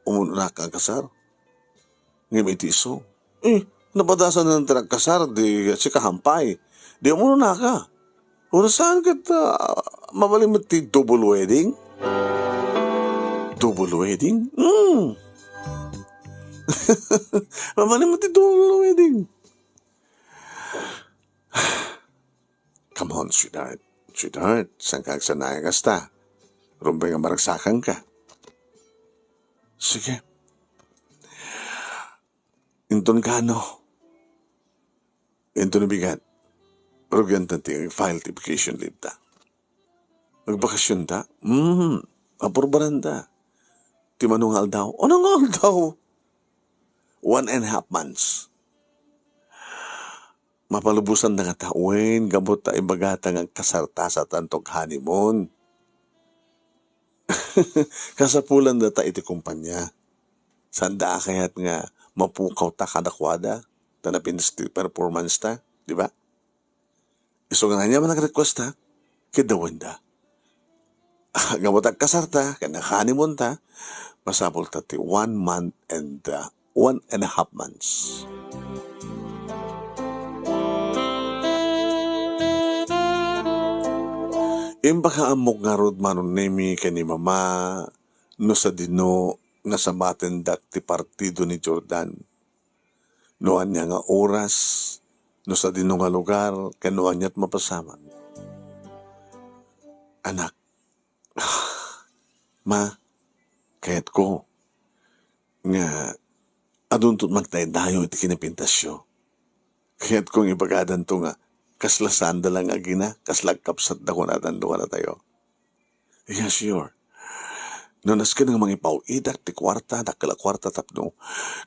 umunonak nga agkasar. Ngem iti isu, eh, napadasan na ti agkasar, di sika pay. Di umunonaka. Wen saan ket, ah, mabalin met ti double wedding? Double wedding? Hmm. Mabalin met ti double wedding. Come on, sweetheart. Sweetheart, saan ka agsanayan kasta? Rumbeng nga maragsakanka. Sige. Inton kaano? Inton bigat? Rugianta ti file ti vacation leave ta. Magbakasyon ta? Hmm. Apurbaran ta. Ti mano nga aldaw? Ano nga aldaw? One and a half months. Mapalubosan da ngata wen gapu ta ibagata nga agkasarta sa tanto honeymoon. Kasapulan data iti kumpanya. Saan da a kayat nga mapukaw ta kadakuada, ta napintas ti performance ta, di ba? Isu nga ania man nag-request ta, kidawenda. Gapu ta agkasar ta, ken honeymoon ta, masapul ta ti one month and, uh, one and a half months. Impakaammok ngarud, Mano Nemi, ken ni Mama, no sadino nga sabatendak ti partido ni Jordan. No ania nga oras, no sadino nga lugar, ken no aniat mapasamak. Anak, ma, kayatko nga adunto ti magdaydayo iti kinapintasyo. Kayatko nga ibagadanto nga kasla saan da la nga agina, kasla agkabsat da kunadanto kadatayo. Yeah, sure. No nasken nga mangipaw-idak ti kuarta, dakkel a kuarta tapno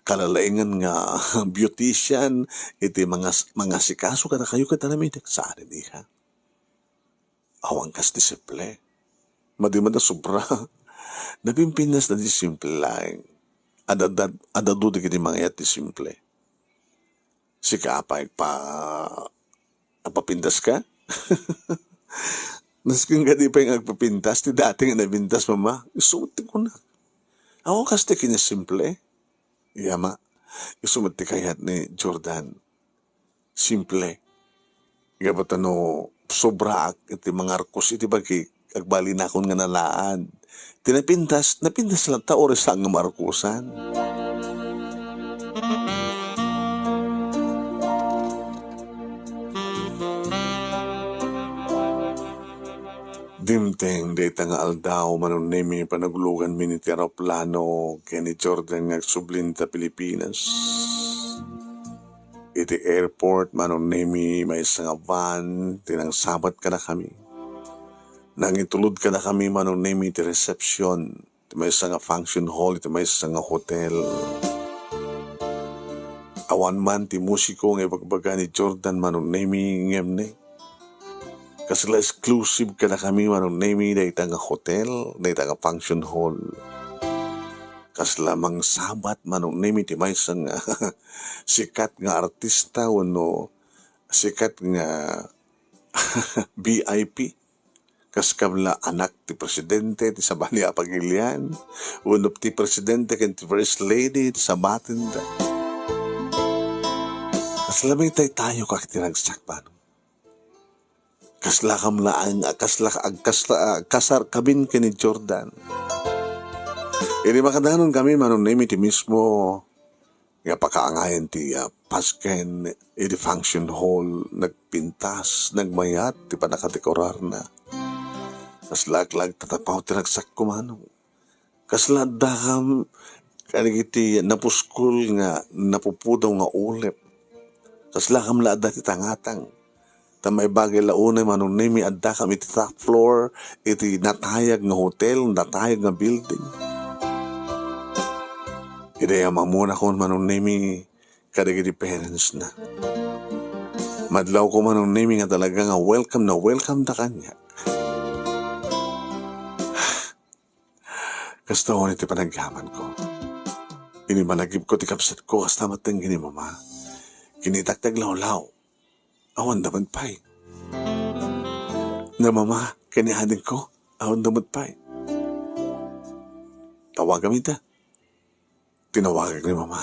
kalalaingan nga beautician iti mangas-, mangasikaso kadakayo ket aramidek, saan, iha. Awan kas ti simple. Madi met a sobra. Napimpintas na ti simple laeng. Ad-, ad-, ad-adu dagiti mangayat ti simple. Sika pay pa-, agpapintas ka? Nasken nga di pay nga agpapintas, ti dati nga napintas, mama. Isu met ti kuna. Awan kas ti kinasimple. Yama, isu met ti kayat ni Jordan. Simple. Gapu ta no sobraak iti mangarkus iti bagi, agbalinakon nga nalaad. Ti napintas, napintas latta uray saan nga maarkusan. Dimteng dayta nga aldaw, Manong Nemi, panaguloganmi iti aeroplano ken ni Jordan nga agsubli ita Pilipinas. Iti airport, Manong Nemi, maysa nga van ti nangsabat kadakami. Nangitulod kadakami, Manong Nemi, iti reception ti maysa nga function hall iti maysa nga hotel. Awan man ti musiko nga ibagbaga ni Jordan, Manong Nemi, ngem ne, kasla exclusive kadakami, Manong Nemi, dayta nga hotel, dayta nga function hall. Kasla mangsabat, Manong Nemi, ti maysa nga sikat nga artista wenno sikat nga V I P. Kas kabla anak ti presidente ti sabali a pagilian, wenno ti presidente ken ti first lady ti sabatenda. Kasla mitaytayokak ti ragsakban. Kasla kam laeng a kasla agkasla, agkasar kamin ken ni Jordan. Idi makadanon kami, Manong Nemi, ti mismo nga pakaangayan ti, ah, pasken iti function hall, nagpintas, nagmayat ti pannakadekorarna. Kasla agtatapaw ti ragsakko, Manong. Kasla addakam kadagiti napuskol nga napupudaw nga ulep. Kasla kam la adda ti tangatang. Ta maibagay la unay, Manong Nemi, addakam iti top floor, iti natayag nga hotel, natayag nga building. Idi am-ammonakon, Manong Nemi, kadagiti parents na. Madlawko, Manong Nemi, nga talaga nga welcome na welcome da kaniak. Kasta unay ti panagyamanko. Idi managipko ti kabsatko, kasta met ken ni Mama. Kinitak ti aglawlaw. Awan da met pay. Ni Mama ken ni adingko, awan da met pay. Tawagam ida. Tinawagak ni Mama.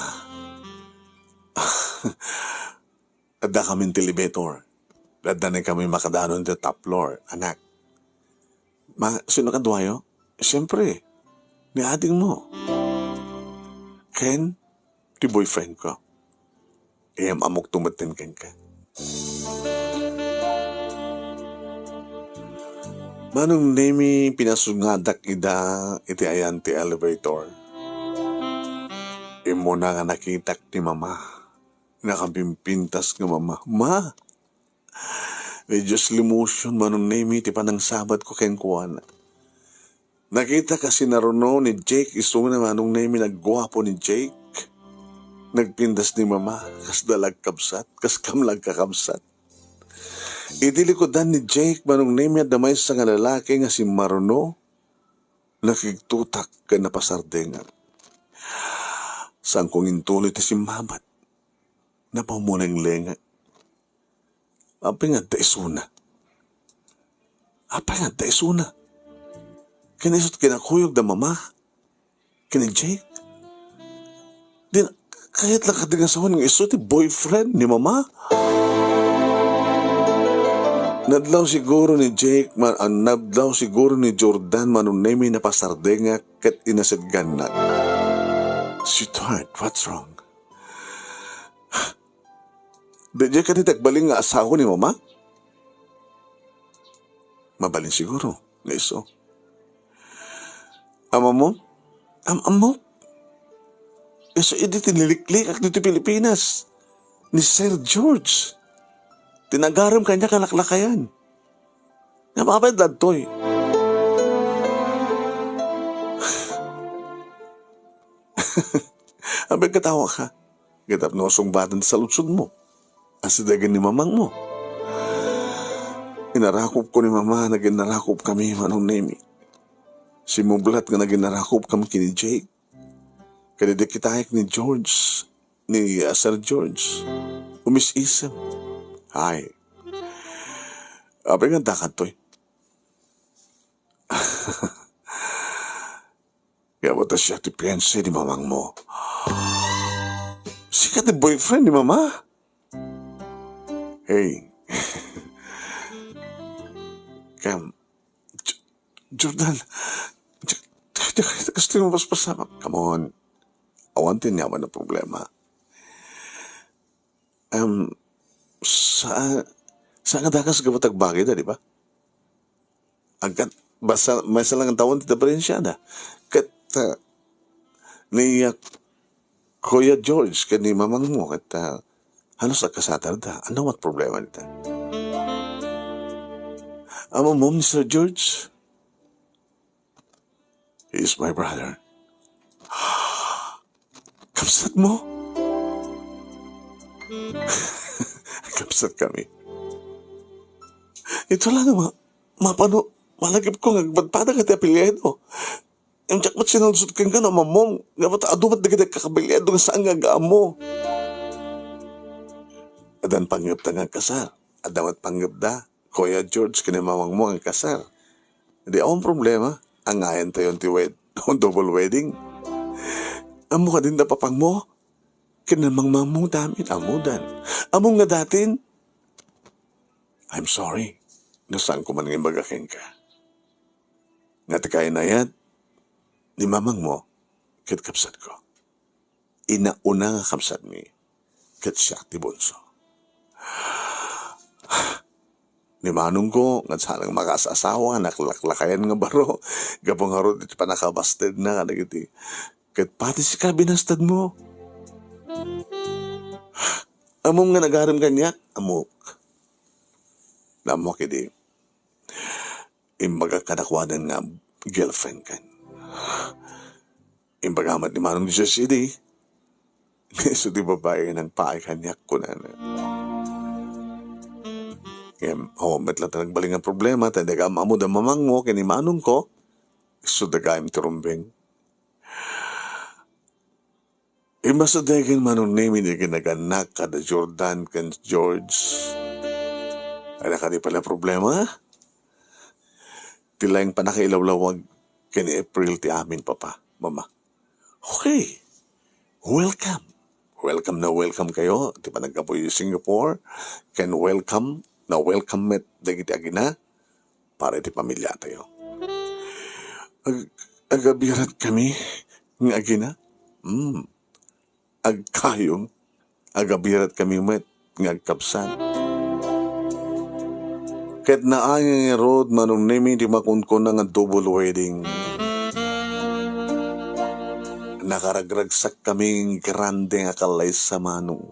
Adda kami iti elevator. Adda kami makadanon iti top floor, anak. Ma, sino kaduayo? Siyempre, ni adingmo. Ken, ti boyfriend ko. Iyam-amok tumetten kenka. Manong Nemi, pinasungadak ida iti ayan ti elevator. Immuna nga nakitak ti Mama. Nakapimpintas nga Mama. Ma! Medyo slow motion, Manong Nemi, ti panangsabat ko kenkuana. Nakita ka sinaruno ni Jake isuna, Manong Nemi, nagguapo ni Jake. Nagpintas ni Mama, kasda la agkabsat, kas kam la agkakabsat. Iti likudan ni Jake, Manong Nemi, adda maysa nga lalaki nga simmaruno, nakigtutak ken napasardengak. Saanko nga intuloy ti simmabat. Napamulenglenga. Apay nga adda isuna? Apay nga adda isuna? Ken isu ti kinakuyog da Mama ken ni Jake? Di, kayat lang kadi nga sawen nga isu ti boyfriend ni Mama? Nadlaw siguro ni Jake, ma-, ah, nadlaw siguro ni Jordan, Manong Nemi, napasardengak ket inasidgannak. Sweetheart, what's wrong? Daydiay kadi ti agbalin nga asawa ni Mama? Mabalin siguro nga isu. Ammom? Am-, ammok? Isu idi ti niliklikak ditoy Pilipinas ni Sir George. Ti nagarem kaniak a laklakayan. Nga mapalit daytoy. Apay, agkatawa ka. Ket tapno asungbaten ti saludsodmo. Asidegen ni mamangmo. Inarakupko ni mama, naginarakupkami, Manong Nemi. Simmublat nga naginarakupkami ken ni Jake. Ket idi kitaek ni George, ni, ah, Sir George, umis-isem. Ay. Apay nga adda kadtoy? Ngem ta siak ti fiancé ni mamangmo. Sika ti boyfriend ni mama? Hey. Kam, J-, Jordan, j-, j-, j-, gusto mo paspasamak? Come on. Awan ti aniaman a problema. Em, sa-, saan nga dakes gapu ta agbagida, di ba? Agkat, basta, maysa lang a tawen ti diferensiada. Ket, ah, ni, ah, Kuya George ken ni mamangmo, ket, ah, halos agkasatarda. Ania met problema dita? Ammom ni Sir George? He is my brother. Kabsatmo? Kabsatkami. Ito lang nga ma-, mapano, malagipko nga agpadpada ti apelyido. Ngem diak met sinulsol kenka no ammom, nga met adu met dagiti agkakapelyido nga saan nga ag-ammo. Addan panggepda nga agkasar. Adda met panggepda, Kuya George, ken ni mamangmo nga agkasar. Di awan problema. Angayantayon ti wed-, double wedding. Ammo kadin da papangmo? Ken ni mamangmo, damin, ammodan. Ammom nga datin? I'm sorry. No saanko man nga imbaga kenka. Nga ti kainayat ni mamangmo ket kabsatko. Inauna nga kabsatmi, ket siak ti bunso. Ni manongko, nga saan nga makaasawa, naklaklakayan nga baro, gapu ngarud iti pannakabastedna kadagiti, ket pati sika binastedmo. Ammom nga nagarim kaniak, ammok. Nammo kadi, imbagak kadakuada nga girlfriend kan. Imbaga met ni Manong Jose idi, nga isu ti babai nga nangpaay kaniak, kunana. Ngem, awan met latta nagbalin nga problema, ta dagiti am-ammo da mamangmo ken ni manongko, isu dagiti rumbeng. Imbasadegen Manong Nemi dagiti naganak kada Jordan ken George. Adda kadi pay la problema? Ti laeng pannakailawlawag ken ni April ti amin, Papa, Mama. Okay. Welcome. Welcome na welcome kayo ti panaggapu iti Singapore. Ken welcome na welcome met dagiti agina para iti pamiliatayo. Ag-, agabirat kami nga agina. Hmm. Agkayong, agabirat kami met nga agkabsat. Ket naay ngarud, Manong Nemi, ti makunkuna nga double wedding. Nakaragragsak kami nga grande nga kallaysa, Manong.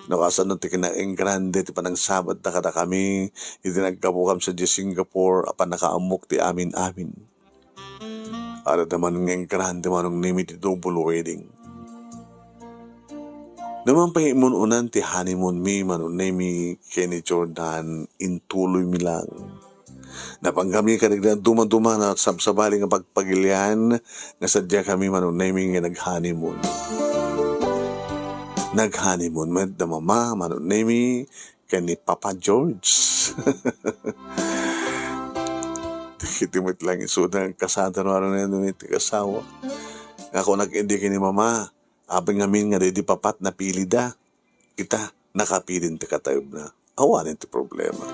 No kasano ti kinaing grande ti panangsabatda kadakami, iti naggapukam sadiay Singapore a pannakaammok ti amin-amin. Adda man nga grande, Manong Nemi, ti double wedding. Naman pay imun-unan ti honeymoon mi, Manong Nemi, ken ni Jordan, intuloy mi lang. Napangkami kadagiti dumaduma nga sabsabali nga pagpagilian nga sadia kami, Manong Nemi, nga nag-honeymoon. Nag-honeymoon met da Mama, Manong Nemi, ken ni Papa George. Dagiti met lang isuda nga kasada, Manong Nemi, ti asawa. Nga kunak idi ken ni Mama, apay ngamin nga daydi papat napilida. Ita, nakapilin ti katayubna. Awanen ti problema.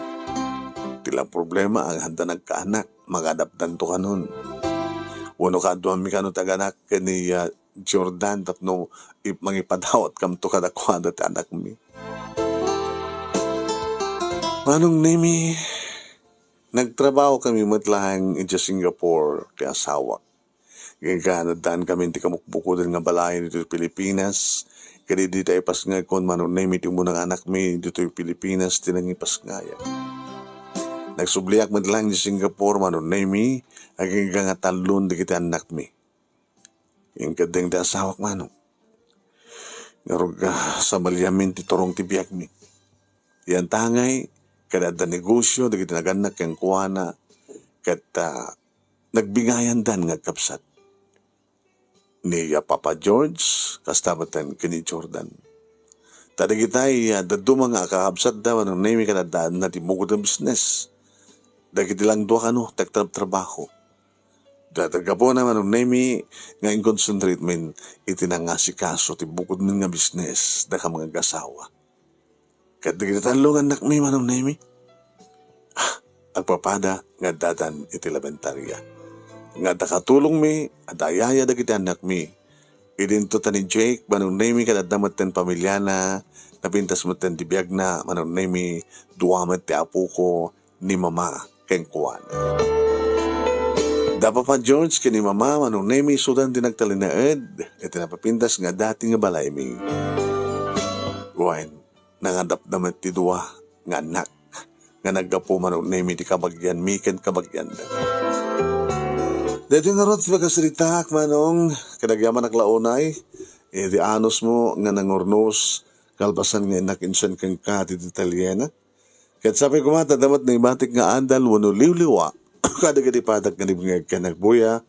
Ti lang problema, aganda nagkaanak, magadapdanto kanon. Wenno kaaduanmi kano ti aganak ken ni, ah, Jordan tapno ip-, mangipadawatkamto kadakuada ti anakmi. Manong Nemi, nagtrabaho kami met laeng idiay Singapore ti asawak. Agingga nga addaankamin ti kamukbukoden nga balayen ditoy Pilipinas, ket idi ta ipasngayko, Manong Nemi, ti umuna nga anakmi ditoy Pilipinas ti nangipasngayam. Nagsubliak met laeng idiay Singapore, Manong Nemi, agingga nga tallon dagiti annakmi. Inkeddeng ti asawak, Manong. Ngarud, ah, samaliamin ti turong ti biagmi. Yan tangay, kada adda negosio dagiti nagannak kenkuana, ket, ah, nagbingayandan nga agkabsat. Ni, ah, Papa George, kasta metten ken ni Jordan. Ta dagitay, ah, dadduma nga kakabsatda, Manong Nemi, kada adda ti bukod nga business. Dagiti lang dua kano, ti agtrabtrabaho. Da-, daggapuna, Manong Nemi, nga inconcentrate min iti nangasikaso ti bukod min nga business, dakam nga agasawa. Ket dagiti tallo nga annakmi, Manong Nemi, ah, agpapada nga addadan iti labentaria. Nga adda katulongmi, adda ayaya dagiti annakmi. Idinto ta ni Jake, Manong Nemi, ket adda metten pamiliana, napintas metten ti biagna, Manong Nemi, dua met ti apoko, ni Mama kenkuana. Da Papa George ken ni Mama, Manong Nemi, isudan ti nagtalinaed iti napapintas nga dati nga balaymi. Wen, nangadapda met ti dua nga annak nga naggapu, Manong Nemi, ti kabagianmi ken kabagianda. Daytoy ngarud ti pakasaritaak, Manong, ket agyamanak la unay iti anusmo nga nangurnos kalpasan nga innak insen kenka ti detalyena. Ket sapay koma ta adda met naibatik nga adal wenno liwliwa kadagiti padak nga nibingag ken nagbuya.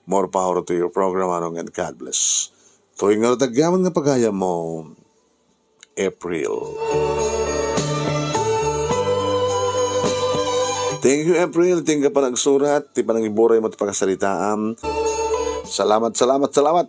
More power to your program, Manong, and God bless. Toy nga nagyaman nga pagayam mo, April. Thank you, April. Thank you panagsurat, ti panangiburay mo ti pakasaritaam. Salamat, salamat, salamat.